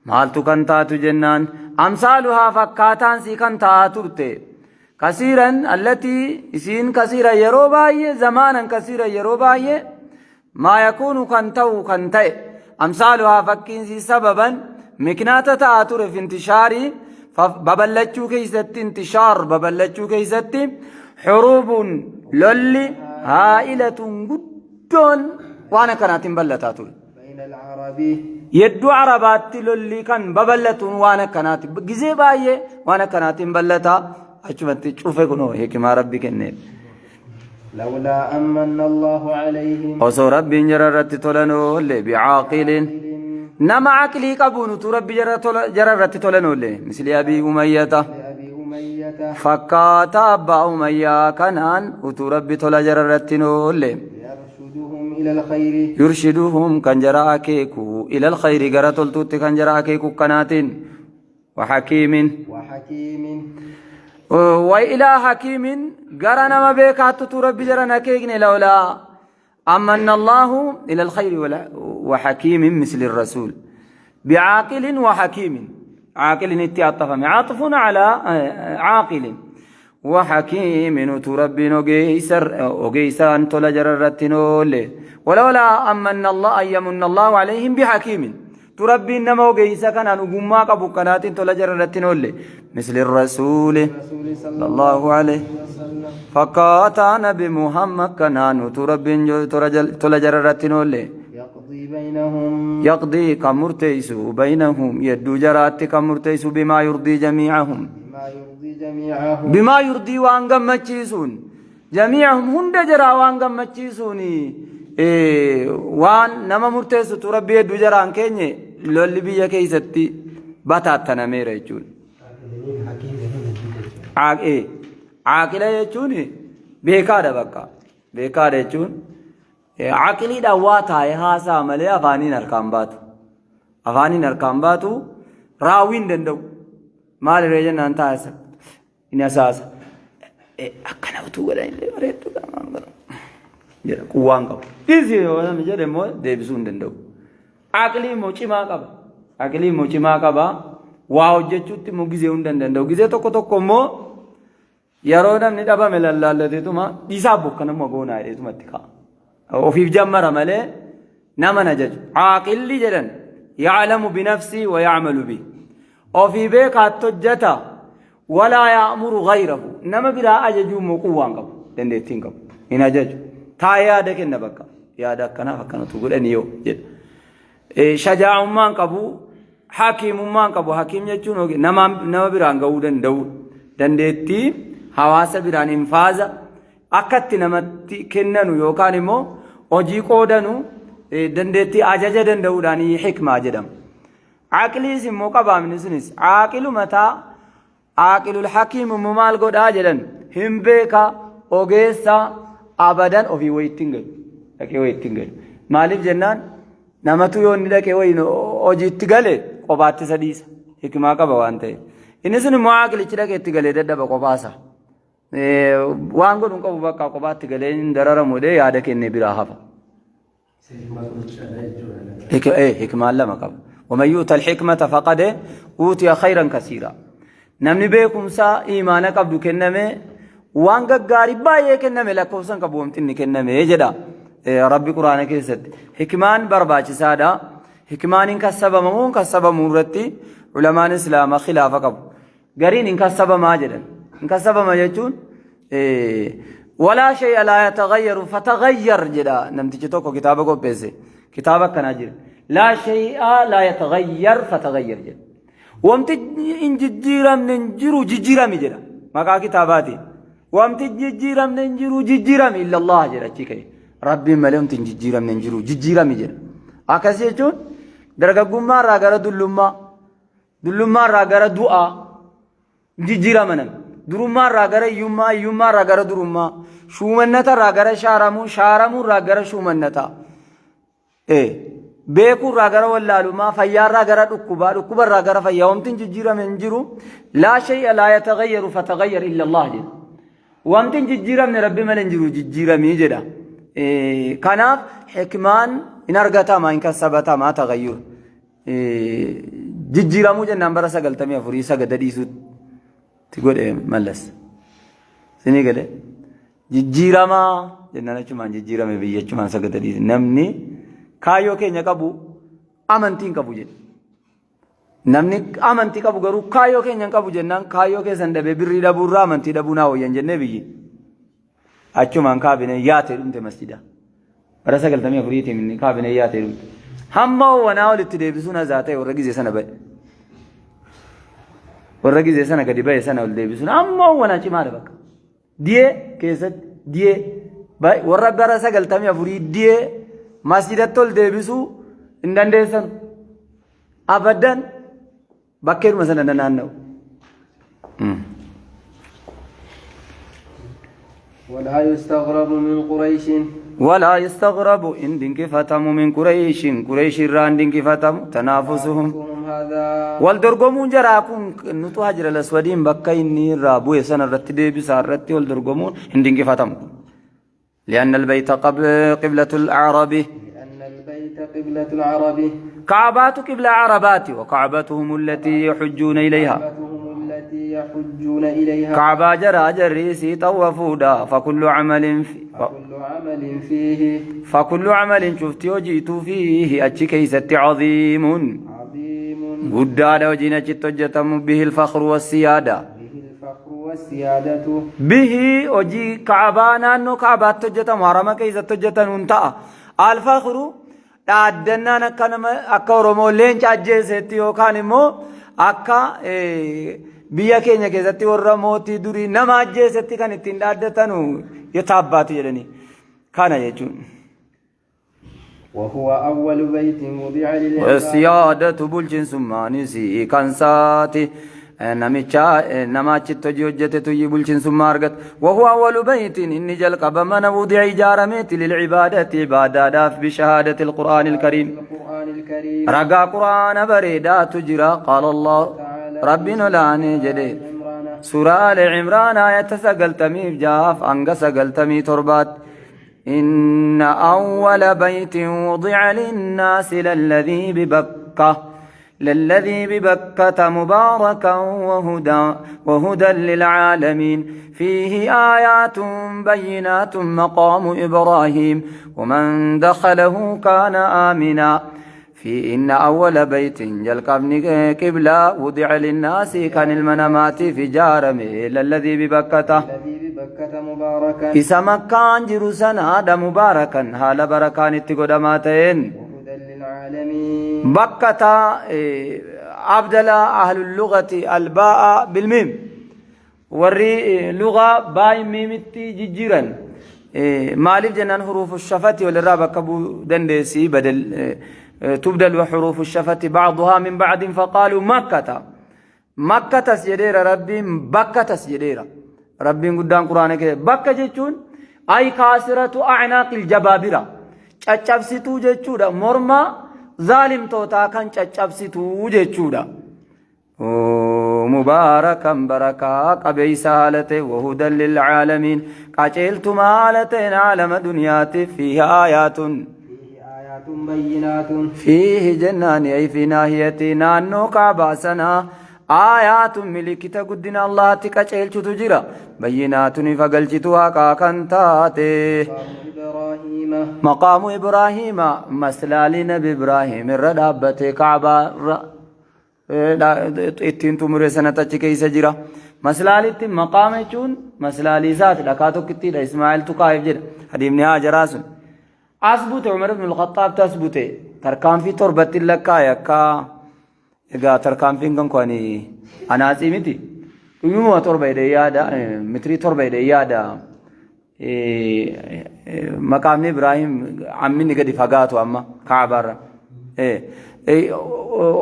A: مالتو كنتاتو جنان أمثالها فكاتان سي كنتاتو كثيرا التي اسين كثيرا يروباي زمانا كثيرا يروباي ما يكون كنتو كنتي أمثالها فكين سي سببا مكناتا تاتور في انتشاري ببلچو كيست انتشار ببلچو كيست Xuruubun lolli haa'ilatun guddoon waan akkanaatiin bal'ataa ture.
B: بين العربي
A: Yedduu Arabaatti lolli kan babal'atuun waan akkanaati. Gizee baay'ee waan akkanaatiin bal'ataa achumatti cufe kunoo hikimaa Rabbi kenneef.
B: لولا أمن الله عليهم
A: Osoo Rabbiin jara irratti tolan oolle bicaaqilin nama aqlii qabuun utuu Rabbi jara irratti tolan oolle misli Abii Umayyata
B: لأبي أمية
A: fakkaataa abbaa Umayyaa kanaan utuu Rabbi tola jara irratti hin oolle
B: يرشدهم إلى الخير
A: yurshiduhum kan jara akeeku ila alkhayri gara toltuutti kan jara akeeku kanaatiin وحكيم
B: وحكيم
A: وإلى حكيم gara nama beekaattu Rabbi jara akeekne لولا أمن الله إلى الخير وحكيم مثل الرسول بعاقل وحكيم عاقل اتعطف عاطف على عاقل وحكيم تربي ogeessaan tola jararratti oolle ولولا أمن الله أن يمن الله عليهم بحكيم تربي nama ogeessa kanaan ogummaa qabu kanaatiin tola jararratti oolle مثل الرسول
B: الرسول صلى
A: صلى الله عليه
B: وسلم
A: fakkaataa nabi Muhammad kanaan utuu Rabbiin tola jararratti oolle
B: يقضي بينهم
A: يقضي kan murteessu بينهم yedduu jaraatti kan murteessu بما يرضي جميعهم
B: بما يرضي جميعهم
A: بما يرضي waan gammachiisuun جميعهم hunda jaraa waan gammachiisuun waan nama murteessutu Rabbi hedduu jaraan keenye lolli biyya keessatti bataattanameera jechuudha. Caaqila jechuun beekaadha bakka. Beekaadha jechuun aqliidhaan waa taa'ee haasaa malee afaaniin harkaan baatu. Afaaniin harkaan baatu raawwii hin danda'u. Maalirree jennaan taasisa. Inni asaasa. Akkana utuu godhan illee bareedduudha maal godhan. Jedha quwwaan qabu. Dhiisi yoo namni jedhe immoo deebisuu hin danda'u. Aqlii immoo cimaa qaba. Aqlii immoo cimaa qaba. Waa hojjechuutti immoo gizee hunda hin danda'u. Gizee tokko tokko immoo yeroo namni dhabame lallaallateetuma dhiisaa bokkanamma goonaa jedheetuma itti ka'a. Ofiif jammara malee nama na jaju. Caaqilli jedhan يعلم بنفسه ويعمل به. Ofii beekaatti hojjeta ولا يأمر غيره. Nama biraa ajajuu immoo quwwaan qabu. Dandeettii hin qabu. Hin ajaju. Taa'ee yaada kenna bakka. Yaada akkanaaf akkanatu godhani yoo jedha. Shajaa'ummaan qabu, hakiimummaan qabu. Hakiim jechuun nama biraan gahuu danda'u. Dandeettii hawaasa biraan infaaza akkatti namatti kennanu yookaan immoo hojii qoodanu dandeettii ajaja danda'uudhaan hikmaa jedhama. Aqliis immoo qabaamni sunis caaqilu mataa caaqilul hakiim immoo maal godhaa jedhan hin beeka ogeessa abadan ofii wayitti hin galu. Dhaqee wayitti hin galu. Maaliif jennaan namatu yoo inni dhaqee wayiin hojiitti gale qobaatti isa dhiisa. Hikmaa qaba waan ta'eef. Inni sun immoo caaqilichi dhaqee itti galee dadhaba qobaasa. Waan godhu hin qabu bakka qobaatti galee hin dararamu jedhee yaada kennee biraa hafa. Hikmaan lama qaba. ومن يؤت الحكمة فقد أوتي خيرا كثيرا. Namni beekumsa imaana qabdu kenname waan gaggaarii baay'ee kenname lakkoofsan qabu wanti inni kenname jedha Rabbi Quraana keessatti. Hikmaan barbaachisaadha. Hikmaan hin kassabamamu hin kassabamuu irratti ulamaan Islaamaa khilaafa qabu. Gariin hin kassabamaa jedhan. Hin kassabama jechuun ولا شيء لا يتغير فتغير jedha namtichi tokko kitaaba qopheesse. Kitaaba akkanaa jira. لا شيء لا يتغير فتغير jedha. Wanti hin jijjiiramne hin jiru jijjiirami jedha. Maqaa kitaabaati. Wanti jijjiiramne hin jiru jijjiirami إلا الله jedha achi ka'e. Rabbiin malee wanti hin jijjiiramne hin jiru jijjiirami jedha. Akkas jechuun dargaggummaa irraa gara dullummaa, dullummaa irraa gara du'aa jijjiirama namni. Durummaa irraa gara hiyyummaa, hiyyummaa irraa gara durummaa, shuumannata irraa gara shaaramuu, shaaramuu irraa gara shuumannataa. Beekuu irraa gara wallaalummaa, fayyaa irraa gara dhukkubaa, dhukkuba irraa gara fayyaa wanti hin jijjiirame hin jiru. لا شيء لا يتغير فتغير إلا الله jedha. Wanti hin jijjiiramne Rabbi malee hin jiru jijjiiramii jedha. Kanaaf hikmaan hin argatamaa hin kassabatamaa تغير. Jijjiiramuu jennaan bara 94 sagada dhiisuutti godhe Mallas. Sinii galee jijjiiramaa jennaan achumaan jijjiirame biyya achumaan sagada dhiise. Namni kaayyoo keenya qabu amantii hin qabu jedhe. Namni amantii qabu garuu kaayyoo keenya hin qabu jennaan kaayyoo keessan dhabee birrii dhabuurraa amantii dhabuu naa wayyan jennee biyyi. Achumaan kaabinee yaatee dhumte masjida. Bara 94tiin inni kaabinee yaatee dhumte. Hamma wanaa olitti deebisuun hazaa ta'e warra gizee sana ba'e. Warra gizee sana gadi ba'e sana ol deebisuun amma wanaa cimaadha bakka. Diyee keessatti diyee warra bara 94 diyee masjidatti ol deebisuu hin dandeessan. Abaddan bakkeedhuma sana naanna'u.
B: ولا يستغرب من قريش.
A: ولا يستغرب إن دنكفتم من قريش، قريش الران دنكفتم تنافسهم
B: هذا.
A: والدرقمون جراكم نتو هجر الأسودين بكا إني رابو سنة رتدي بسارتي والدرقمون إن دنكفتم لأن البيت قبل قبلة الأعراب.
B: لأن البيت قبلة العرب.
A: كعبات قبلة عربات وكعبتهم التي يحجون إليها.
B: كعبتهم التي يحجون إليها.
A: كعبة جرى جريسي طوفودا فكل عمل في
B: فكل عمل فيه.
A: فكل عمل شفت وجئت فيه أتشي عظيم
B: عظيم.
A: قداد وجينا تجتم به الفخر والسيادة.
B: به الفخر والسيادة.
A: به وجي كعبانا أنه كعبات تجتم حرم كيسة تجتم انتهى الفخر dhaaddannaan akka nama akka Oromoo leenca ajjeesetti yookaan immoo akka biyya keenya keessatti warra mootii durii nama ajjeesetti kan ittiin dhaaddatanu yetaabbaatu jedhanii kana jechuun.
B: وهو أول بيت وضع للعباد.
A: والسيادة bulchiinsummaanis kan saati namicha nama achitti hojii hojjetetu bulchiinsummaa argata. وهو أول بيت inni jalqaba mana wudi'a ijaarameeti للعبادة ibaadaadhaaf بشهادة القرآن الكريم.
B: القرآن الكريم.
A: رقا قرآن بريدات جرا قال الله ربنا لاني جدي سورة آل عمران آية 96 أنغ 97 إن أول بيت وضع للناس للذي ببكة مباركا وهدى للعالمين فيه آيات بينات مقام إبراهيم ومن دخله كان آمنا. في إن أول بيت جلقبن قبلة وضع للناس كان المنامات في جارمه للذي ببكة
B: مباركا
A: إسا مكان جرسنا هذا مباركا هال بركان اتقدماتين
B: وهدى للعالمين.
A: بكة أبدل أهل اللغة الباء بالميم وري لغة باء ميم جيرا مالف جنان حروف الشفة والرابع كبو دندسي بدل تبدل حروف الشفة بعضها من بعد فقالوا مكة مكة سجدير ربي بكة سجدير ربي قدام قرآنك بكة جتون أي كاسرة أعناق الجبابرة caccabsituu jechuudha morma zaalimtootaa kan caccabsituu jechuudha. Mubaarakan barakaa qabeessa haala ta'e wahudan lilcaalamiin qaceeltuma haala ta'een caalama duniyaatiif fiihi aayaatun fiihi jennaani ay fi naahiyati naannoo kaabaa sanaa aayaatun milikita guddina Allaatti qaceelchutu jira bayyinaatun ifa galchitu haqaa kan taate. مقام إبراهيم مسلال نبي إبراهيم الردابة كعبة ittiin xumure sanatti achi keessa jira. Maslaalitti maqaama jechuun maslaalii isaati dhakaa tokkittiidha. Ismaa'eel tuqaa'eef jedha. Hadiimni Haajaraa sun. As bute Umar ibn al-Khattaab as bute tarkaanfii torbatti lakkaa'e akka egaa tarkaanfiin kan kun anaasii miti. Dhumuma torba jedhee yaada mitirii torba jedhee yaada. Maqaamni Ibraahim amminni gadi fagaatu amma Kaabaarra.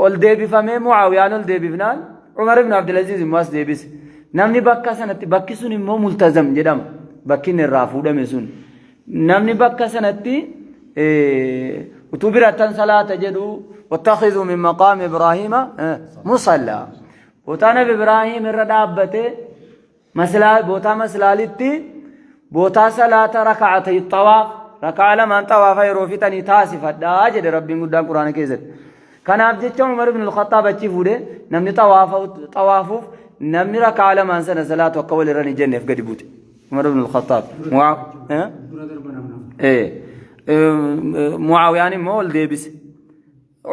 A: Ol deebifamee Mucaawiyaan ol deebifnaan Umar ibn Abdulaziz immoo as deebise. Namni bakka sanatti bakki sun immoo multazam jedhama. Bakki inni irraa fuudhame sun. Namni bakka sanatti utuu birattan salaata jedhu wattakhiduu min maqaami Ibraahiima musallaa. Bootaa Nabi Ibraahim irra dhaabbatee bootaa maslaalitti bootaa salaata raka'atay xawaaf raka'a lamaan xawaafa yeroo fixanii taasifadhaa jedhe Rabbiin guddaan Quraana keessatti. Kanaaf jecha Umar ibn al-Khattaab achi fuudhee namni xawaafuuf namni raka'a lamaan sana salaatu akka walirra hin jenneef gadi buute. Umar ibn al-Khattaab. Mucaawiyaan immoo ol deebise.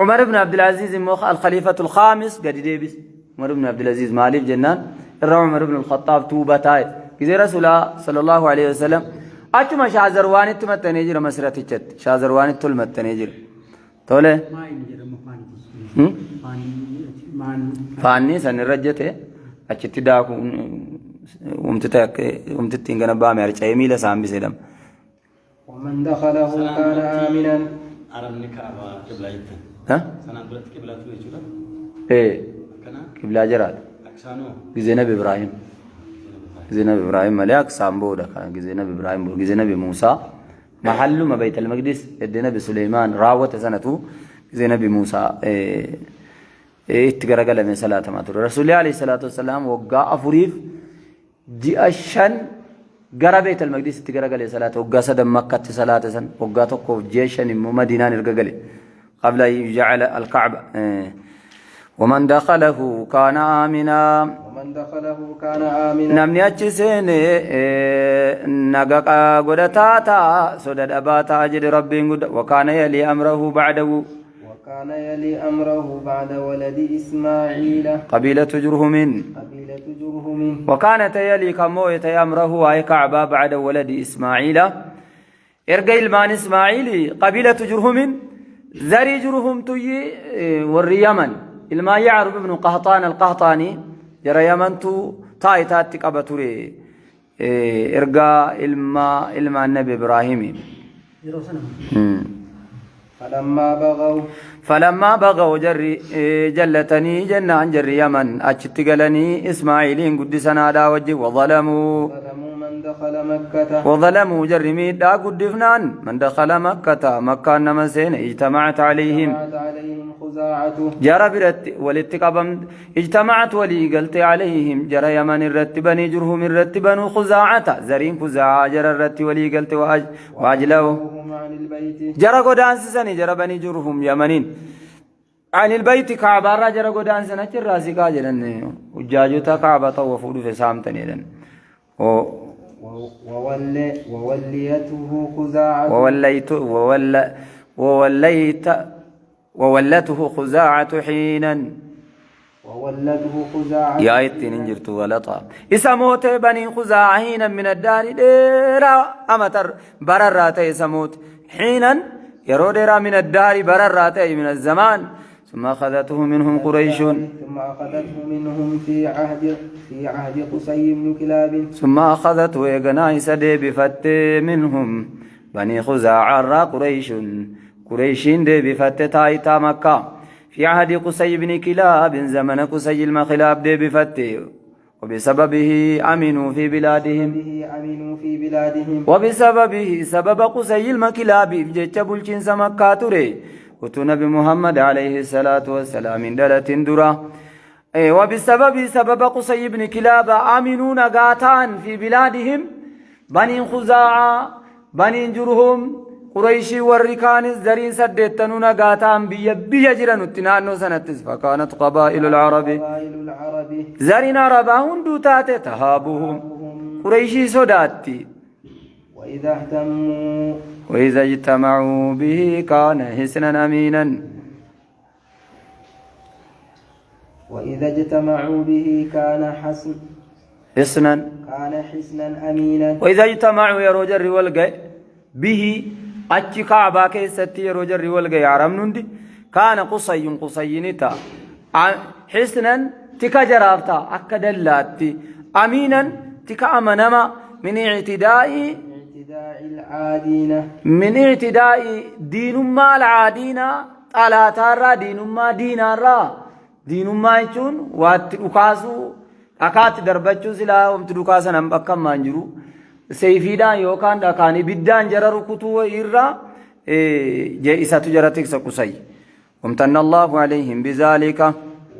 A: Umar ibn Abdulaziz immoo al-Khaliifatu al-Khaamis gadi deebise. Umar ibn Abdulaziz maaliif jennaan irra Umar ibn al-Khattaab tuuba taa'e. Gisee Rasuulaa sallallahu alaihi wasallam Achuma Shaazarwaanitti maxxanee jira masratichatti. Shaazarwaanitti ol maxxanee jira. Tole. Faanni san irra jete achitti daaku umti umti ittiin gana baame harca'ee miila isaa hambisee dhama.
B: ومن دخله كان آمنا.
E: Arabni Kaabaa qiblaa jettan. Sanaan duratti qiblaa ture jechuudha.
A: Ee
E: Akkana
A: qiblaa jiraadha.
E: Aksaanoo.
A: Gizee Nabi Ibraahim. Gizee Nabi Ibraahim malee Aqsaan booda kan gizee Nabi Ibraahim booda gizee Nabi Muusaa mahalluma Bayt al-Maqdis eddee Nabi Suleymaan raawwate sanatu gizee Nabi Muusaa itti garagalame salaatamaa ture. Rasuulli alayhi salaatu wassalaam waggaa 4f ji'a 5 gara Bayt al-Maqdis itti garagalee salaate. Waggaa 3 Makkatti salaate san waggaa 1f ji'a 5 immoo Madiinaan erga gale. Qabla yuj'ala al-Ka'ba. ومن دخله كان آمنا.
B: ومن دخله كان آمنا.
A: Namni achi seene nagaa godhataa ta'a, soda dhabaa ta'a jedhe Rabbiin guddaa. وكان يلي أمره بعده.
B: وكان يلي أمره بعد ولد إسماعيل.
A: قبيلة جرهم.
B: قبيلة جرهم.
A: وكانت يلي كموية أمره أي كعبة بعد ولد إسماعيل. إرجع المان إسماعيل قبيلة جرهم زري جرهم تي والريمن ilmaa Yacrub ibnu Qahxaan alqahxaanii jara Yamantu taayitaatti qaba ture ergaa ilma ilmaan Nabi Ibraahimi.
F: Yeroo sana.
B: فلما بغوا.
A: فلما بغوا jarri jallatanii jennaan jarri Yaman achitti galanii Ismaa'iiliin guddisan haadhaa wajjin وظلموا.
B: ظلموا من دخل مكة.
A: وظلموا jarri miidhaa guddifnaan من دخل مكة makkaan nama seene اجتمعت عليهم.
B: اجتمعت عليهم خزاعة.
A: Jara biratti walitti qabam اجتمعت walii galte عليهم jara Yaman irratti banii Jurhum irratti banuu Khuzaacata zariin Khuzaacaa jara irratti walii galte وأجلوا.
B: هم عن البيت.
A: Jara godaansisanii jara banii Jurhum Yamaniin عن البيت kaabaarraa jara godaansan achirraa siqaa jedhan hujjaajota kaaba xawwafuu dhufe saamtan jedhan.
B: ووليته خزاعة.
A: ووليت وول ووليت وولته خزاعة حينا.
B: وولته خزاعة.
A: Yaa ittiin hin jirtu galaxa. Isa mootee banii Khuzaa'a حينا من الدهر dheeraa amatar bararraa ta'e isa moote. حينا yeroo dheeraa من الدهر bararraa ta'e من الزمان. ثم أخذته منهم قريش.
B: ثم أخذته منهم في عهد قصي بن كلاب.
A: ثم أخذته eeganaa isa deebifatte منهم بني خزاعة irraa قريش قريشين deebifatte taayitaa Makkaa. في عهد قصي بن كلاب زمن قصي ilma Kilaab deebifatte. وبسببه أمنوا في بلادهم.
B: به أمنوا في بلادهم.
A: وبسببه سبب قصي ilma Kilaabiif jecha bulchiinsa Makkaa ture utuu Nabi Muhammad عليه الصلاة والسلام hin dhalatin dura. وبسبب سبب قصي بن كلاب أمنوا nagaa ta'an في بلادهم بني خزاعة بني جرهم قريشي warri kaanis zariin saddeettanuu nagaa ta'an biyya biyya jiranutti naannoo sanattis. فكانت قبائل العرب.
B: قبائل العرب.
A: Zariin arabaa hunduu taate تهابهم قريشii sodaatti.
B: وإذا اهتموا.
A: وإذا اجتمعوا به كان حصنا أمينا.
B: وإذا اجتمعوا به كان حصن
A: حصنا.
B: كان حصنا أمينا.
A: وإذا اجتمعوا yeroo jarri wal ga'e به achi kaabaa keessatti yeroo jarri wal ga'e arabni hundi كان قصي qusayyi ni ta'a حصنا tika jaraaf ta'a akka dallaatti أمينا tika amanama من اعتداء.
B: اعتداء العادين.
A: من اعتداء diinummaa العادين xalaataarraa diinummaa diinaarraa. Diinummaa jechuun waatti dhukaasuu dhakaatti darbachuu silaa homti dhukaasan bakka ammaan jiru seefiidhaan yookaan dhakaan ibiddaan jara rukutuu irraa isatu jara tiksa Qusay. وامتن الله عليهم بذلك.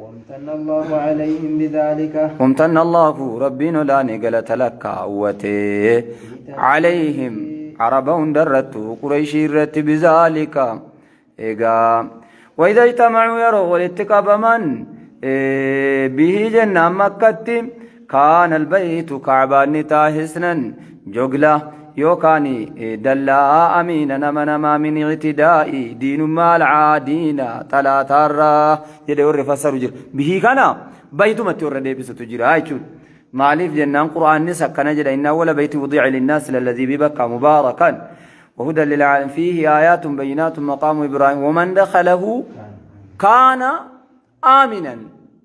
B: وامتن الله عليهم بذلك.
A: وامتن الله ربين لا قالت لك عوته عليهم عرب hundarrattu قريش irratti بذلك egaa وإذا اجتمعوا yeroo walitti qabaman به jennaan Makkatti كان البيت kacbaan ni ta'a حصنا jogla yookaan dallaa أمينا nama namaa من اعتداء diinummaa العادين xalaataarraa jedhe warri fassaru jira. به kana baytumatti warra deebisutu jira jechuudha. Maaliif jennaan Qur'aannis akkana jedha: إن أول بيت وضع للناس للذي ببكة مباركا وهدى للعالمين فيه آيات بينات مقام إبراهيم ومن دخله كان آمنا.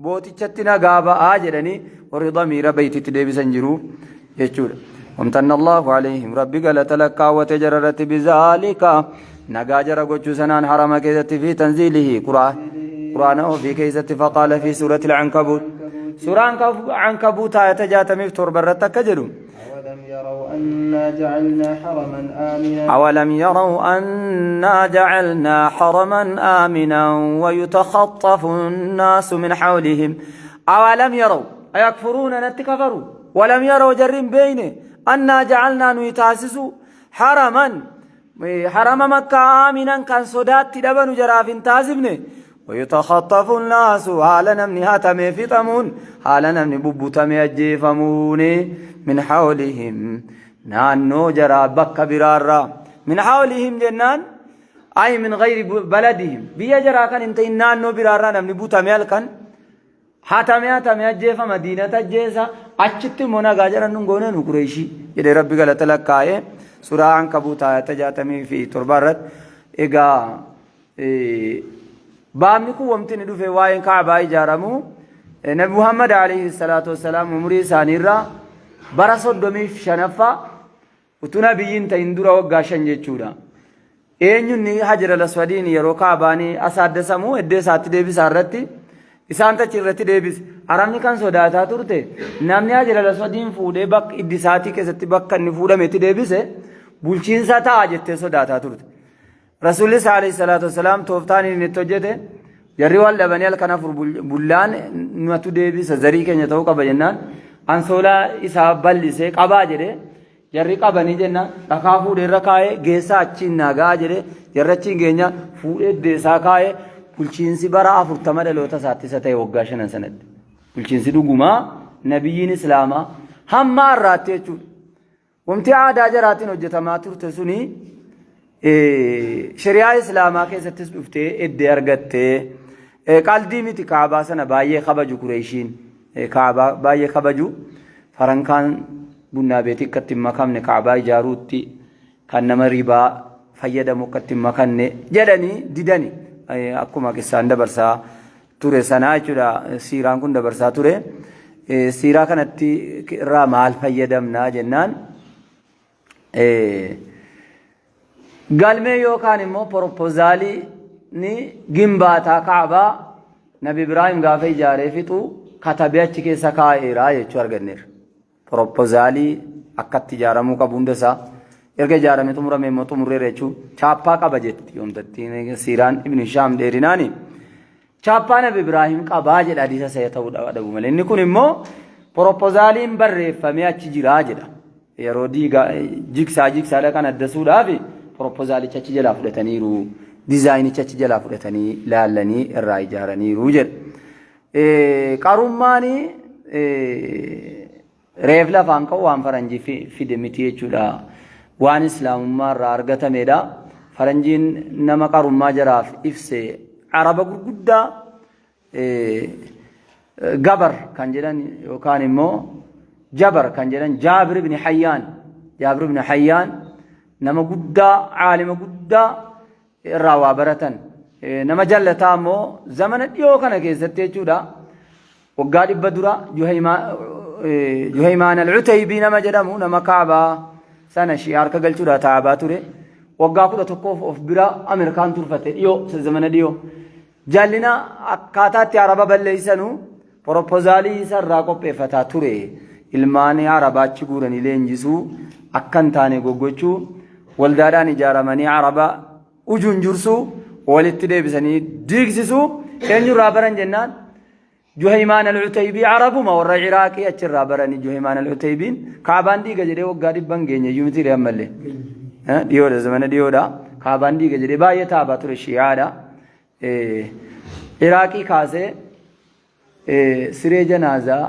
A: Bootichatti nagaa ba'aa jedhanii warri damiira baytitti deebisan jiru jechuudha. وامتن الله عليهم, Rabbi galata lakkaawwate jararratti, بذلك, nagaa jara gochuu sanaan, harama keessatti, في تنزيله, quraana ofii keessatti. فقال في سورة العنكبوت, suuraan Ankabuut ayata 67 irratti akka jedhu:
B: أولم يروا أنا جعلنا حرما آمنا
A: أولم يروا أنا جعلنا حرما آمنا ويتخطف الناس من حولهم. أولم يروا أيكفرون, natti kafaru. ولم يروا, jarri hin beeyne, أنا جعلنا, nuyi taasisuu, حرما, harama Makkaa, آمنا, kan sodaatti dhabanu jaraaf hin taasifne, ويتخطف الناس, haala namni hatamee fixamuun, haala namni bubbutamee ajjeefamuun, من حولهم, naannoo jaraa bakka biraarraa. من حولهم jennaan أي من غير بلدهم, biyya jaraa kan hin ta'in naannoo biraarraa namni butamee halkan hatamee hatamee ajjeefama, diinata ajjeesa. Achitti immoo nagaa jedhan nun goonee nu Qureeshii jedhee Rabbi galata lakkaa'ee suuraa Ankabuut ayata 67 irratti. Egaa baabni kun wamti inni dhufe waa'een Kaabaa ijaaramu Nabi Muhammad عليه الصلاة والسلام umurii isaaniirraa bara 35ffaa, utuu nabiyyiin ta'in dura waggaa 5 jechuudha. Eenyunni Hajar al-Aswadiin yeroo Kaabaan asaaddasamu iddoo isaatti deebisaa irratti isaan tachi irratti deebise. Arabni kan sodaataa turte namni Hajar al-Aswadiin fuudhee bakka iddi isaatii keessatti bakka inni fuudhametti deebise bulchiinsa ta'a jettee sodaataa turte. Rasuulli عليه الصلاة والسلام tooftaan inni itti hojjete, jarri wal dhabanii halkan 4 bullaan natu deebisa, zarii keenya ta'uu qaba jennaan, ansoolaa isaa bal'isee qabaa jedhee, jarri qabanii jennaan dhakaa fuudhee irra kaa'ee, geessaa achiin nagaa jedhee, jarri achiin geenya fuudhee deessaa kaa'ee, bulchiinsi bara 40 dhaloota isaatti isa ta'e waggaa 5 sanatti. Bulchiinsi dhugumaa nabiyyiin Islaamaa hamma har'aatti jechuudha. Wanti aadaa jaraatiin hojjetamaa turte suni shari'aa Islaamaa keessattis dhuftee eddee argattee. Qaldii miti, Kaabaa sana baay'ee kabaju Qureeshiin, Kaabaa baay'ee kabaju. Farankaan bunnaa beetii akka itti hin makamne, Kaabaa ijaaruutti kan nama ribaa fayyadamu akka itti hin makanne jedhanii didani, akkuma qissaan dabarsaa ture sanaa jechuudha. Siiraan kun dabarsaa ture. Siiraa kanatti irraa maal fayyadamnaa jennaan, galmee yookaan immoo proposaalii ni gimbaataa Kaabaa Nabi Ibraahim gaafa ijaaree fixu katabee achi keessa kaa'eera jechuu arganneerra. Proposaalii akkatti ijaaramuu qabu hundasaa erga ijaaramee xumurame immoo xumurreera jechuun chaappaa qaba jetti yoomtattiin siiraan Ibn Hishaam dheerinaani. Chaappaa Nabi Ibraahim qabaa jedha, hadiisa saya ta'uu dhabu malee. Inni kun immoo proposaaliin barreeffamee achi jiraa jedha. Yeroo diigaa jigsaa jigsaadha kan addasuudhaaf proposaalicha achi jalaa fudhataniiru. Dizaayinicha achi jalaa fudhatanii laallanii irraa ijaaraniiru jedha. Qarummaan reef lafaan ka'u waan faranjii fide miti jechuudha. Waan Islaamummaa irraa argatamedha. Faranjiin nama qarummaa jaraaf ibse Araba gurguddaa Gabar kan jedhan yookaan immoo Jabar kan jedhan Jaabir ibn Hayyaan. Jaabir ibn Hayyaan nama guddaa, caalima guddaa irraa waa baratan. Nama jallataa immoo zamana dhiyoo kana keessatti jechuudha. Waggaa 100 dura Juhaymaan al-Utaybii nama jedhamu, nama Kaabaa sana shii harka galchuudha taabaa ture. Waggaa 11f of bira Ameerikaan turfate dhiyoo zamana dhiyoo. Jallina akkaataatti Araba balleessanu proposaalii isa irraa qopheeffataa ture. Ilmaan Arabaa achi guuranii leenjisuu, akka hin taane goggochuu, waldaadhaan ijaaramanii Araba ujunjursuu, walitti deebisanii diigsisuu eenyurraa baran jennaan, Juhaymaan al-Utaybii, Arabuma warra Iraaqii achirraa baranii. Juhaymaan al-Utaybiin Kaabaan diiga jedhee waggaa 100 geenye iyyuu miti ammallee. Dhiyoodha, zamana dhiyoodha. Kaabaan diiga jedhee baay'ee taabaa ture, Shi'aadha. Iraaqii kaasee siree janaazaa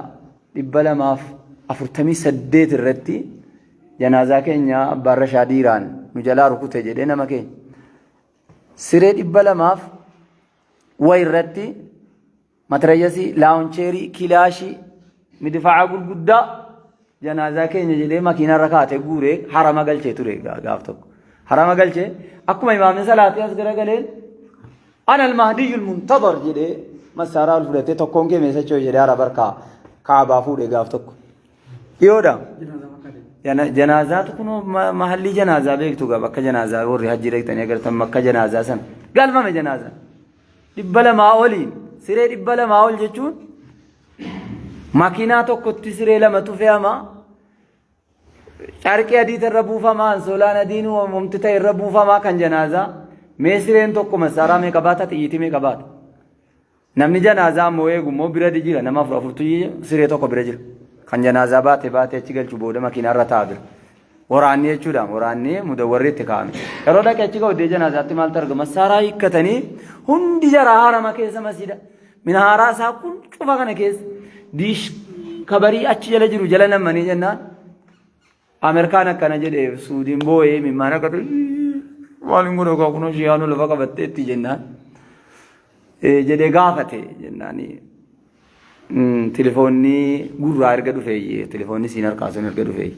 A: 248 irratti janaazaa keenya abbaan Rashaadiiraan nu jalaa rukute jedhee nama keenya. Siree dhibba lamaaf wayi irratti matirayyasii, launcherii, kilaashii Midfaa'a gurguddaa janaazaa keenya jedhee makiinaa irra kaatee guuree harama galchee ture gaaf tokko. Harama galchee akkuma imaamni salaatee as garagaleen ana al-mahdiyyul muntadar jedhee massaaraa ol fudhatee tokkoon kee meeshaa jedhee hara barkaa kaabaa fuudhee gaaf tokko. Dhiyoodha. Janaazaatu kunoo mahallii janaazaa beektu gaa bakka janaazaa warri hajji dhaqxanii agartan bakka janaazaa sana galfame janaazaa. 200 oliin siree 200 ol jechuun makiinaa tokkotti siree lamatu fe'ama. Carqii adiitu irra buufama, ansoolaan adiin uumamti ta'e irra buufama kan janaazaa. Mee sireen tokko massaaraa meeqa baata, xiyyiitii meeqa baata? Namni janaazaa ammoo eegu immoo bira jira, nama afur afurtu siree tokko bira jira. Kan janaazaa baate baate achi galchu booda makiinaa irra taa'a bira. Waraanni jechuudha, waraanni mudawwarri itti kaa'ame. Yeroo dhaqee achi ga'u iddoo janaazaatti maaltu argama? Massaaraa hiikkatanii hundi jaraa harama keessa masjida. Minaaraa isaa kun cufa kana keessa diish kabarii achi jala jiru jala nammanii jennaan. Ameerikaan akkana jedhee Suudiin boo'ee mimmaan akka maal hin godhu kunoo shiyaanuu lafa qabatteetti jennaan. Jedhee gaafate jennaan. Tilifoonni gurraa erga dhufeeyye tilifoonni siin harkaa sun erga dhufeeyye.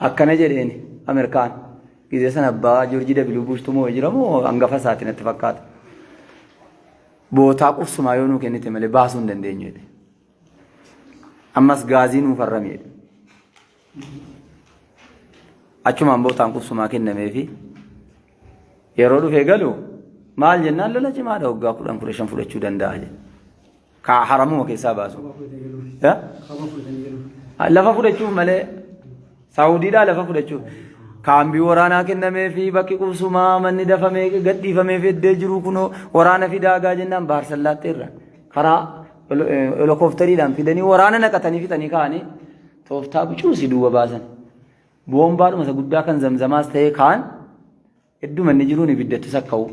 A: Akkana jedheen Ameerikaan gizee sana abbaa Joorjii Dabiluu Buushtuu moo jira moo hangafa isaati natti fakkaata. Bootaa qubsumaa yoo nuu kennite malee baasuu hin dandeenyu jedhe. Ammas gaazii nuu farrame jedhe. Achumaan bootaan qubsumaa kennameefi yeroo dhufee galu maal jennaan lola cimaadha waggaa 10 15 fudhachuu danda'a jedhe. Kaa haramuma keessaa baasu. Lafa fudhachuuf malee Saawudiidhaa lafa fudhachuuf. Kaambii waraanaa kennamee fi bakki qubsumaa manni dafamee gadhiifamee fi eddee jiru kunoo waraana fidaagaa jennaan baarsallaatti irra karaa helikooftariidhaan fidanii waraana naqatanii fixanii ka'anii tooftaa bucuusi duwwa baasan. Boombaadhuma isa guddaa kan zamzamaas ta'ee kaan hedduma inni jiruun ibiddatti sakka'u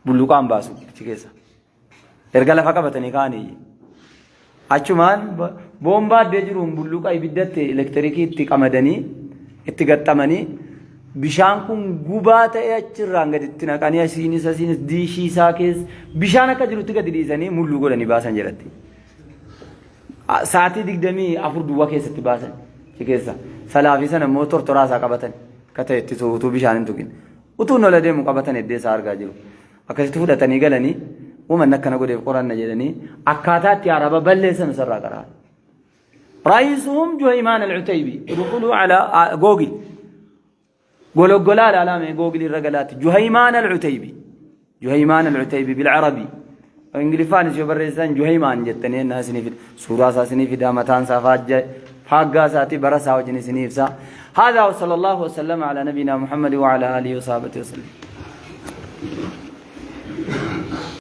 A: bulluqaan baasu achi keessa. Erga lafa qabatanii ka'anii achumaan boombaa addee jiruun bulluqa ibiddatti elektirikii itti qamadanii itti gaxxamanii bishaan kun gubaa ta'ee achirraan gaditti naqanii asiinis asiinis diishii isaa keessa bishaan akka jirutti gadi dhiisanii mulluu godhanii baasan jedhatti. Sa'aatii 24 duwwaa keessatti baasan achi keessa. Salaafii sana immoo tortoraa isaa qabatan akka ta'etti utuu bishaan hin tuqin. Utuu lola deemu qabatan eddee isaa argaa jiru. Akkasitti fudhatanii galanii uumanni akkana godheef qoranna jedhanii akkaataa itti araba balleessan isarraa qaraa. Raayisuhum Juhaymaan al-Utaybi udkhuluu ala Googil. Gologgolaa ilaalaa mee Googil irra galaatti Juhaymaan al-Utaybi. Juhaymaan al-Utaybi bil-Arabi. Ingiliffaanis yoo barreessan Juhaymaan jettanii ennaa isinii fida. Suuraa isaa isinii fida mataan isaa faaggaa isaatii bara isaa wajjin isinii ibsa. هذا وصلى الله وسلم على نبينا محمد وعلى آله وصحبه وسلم.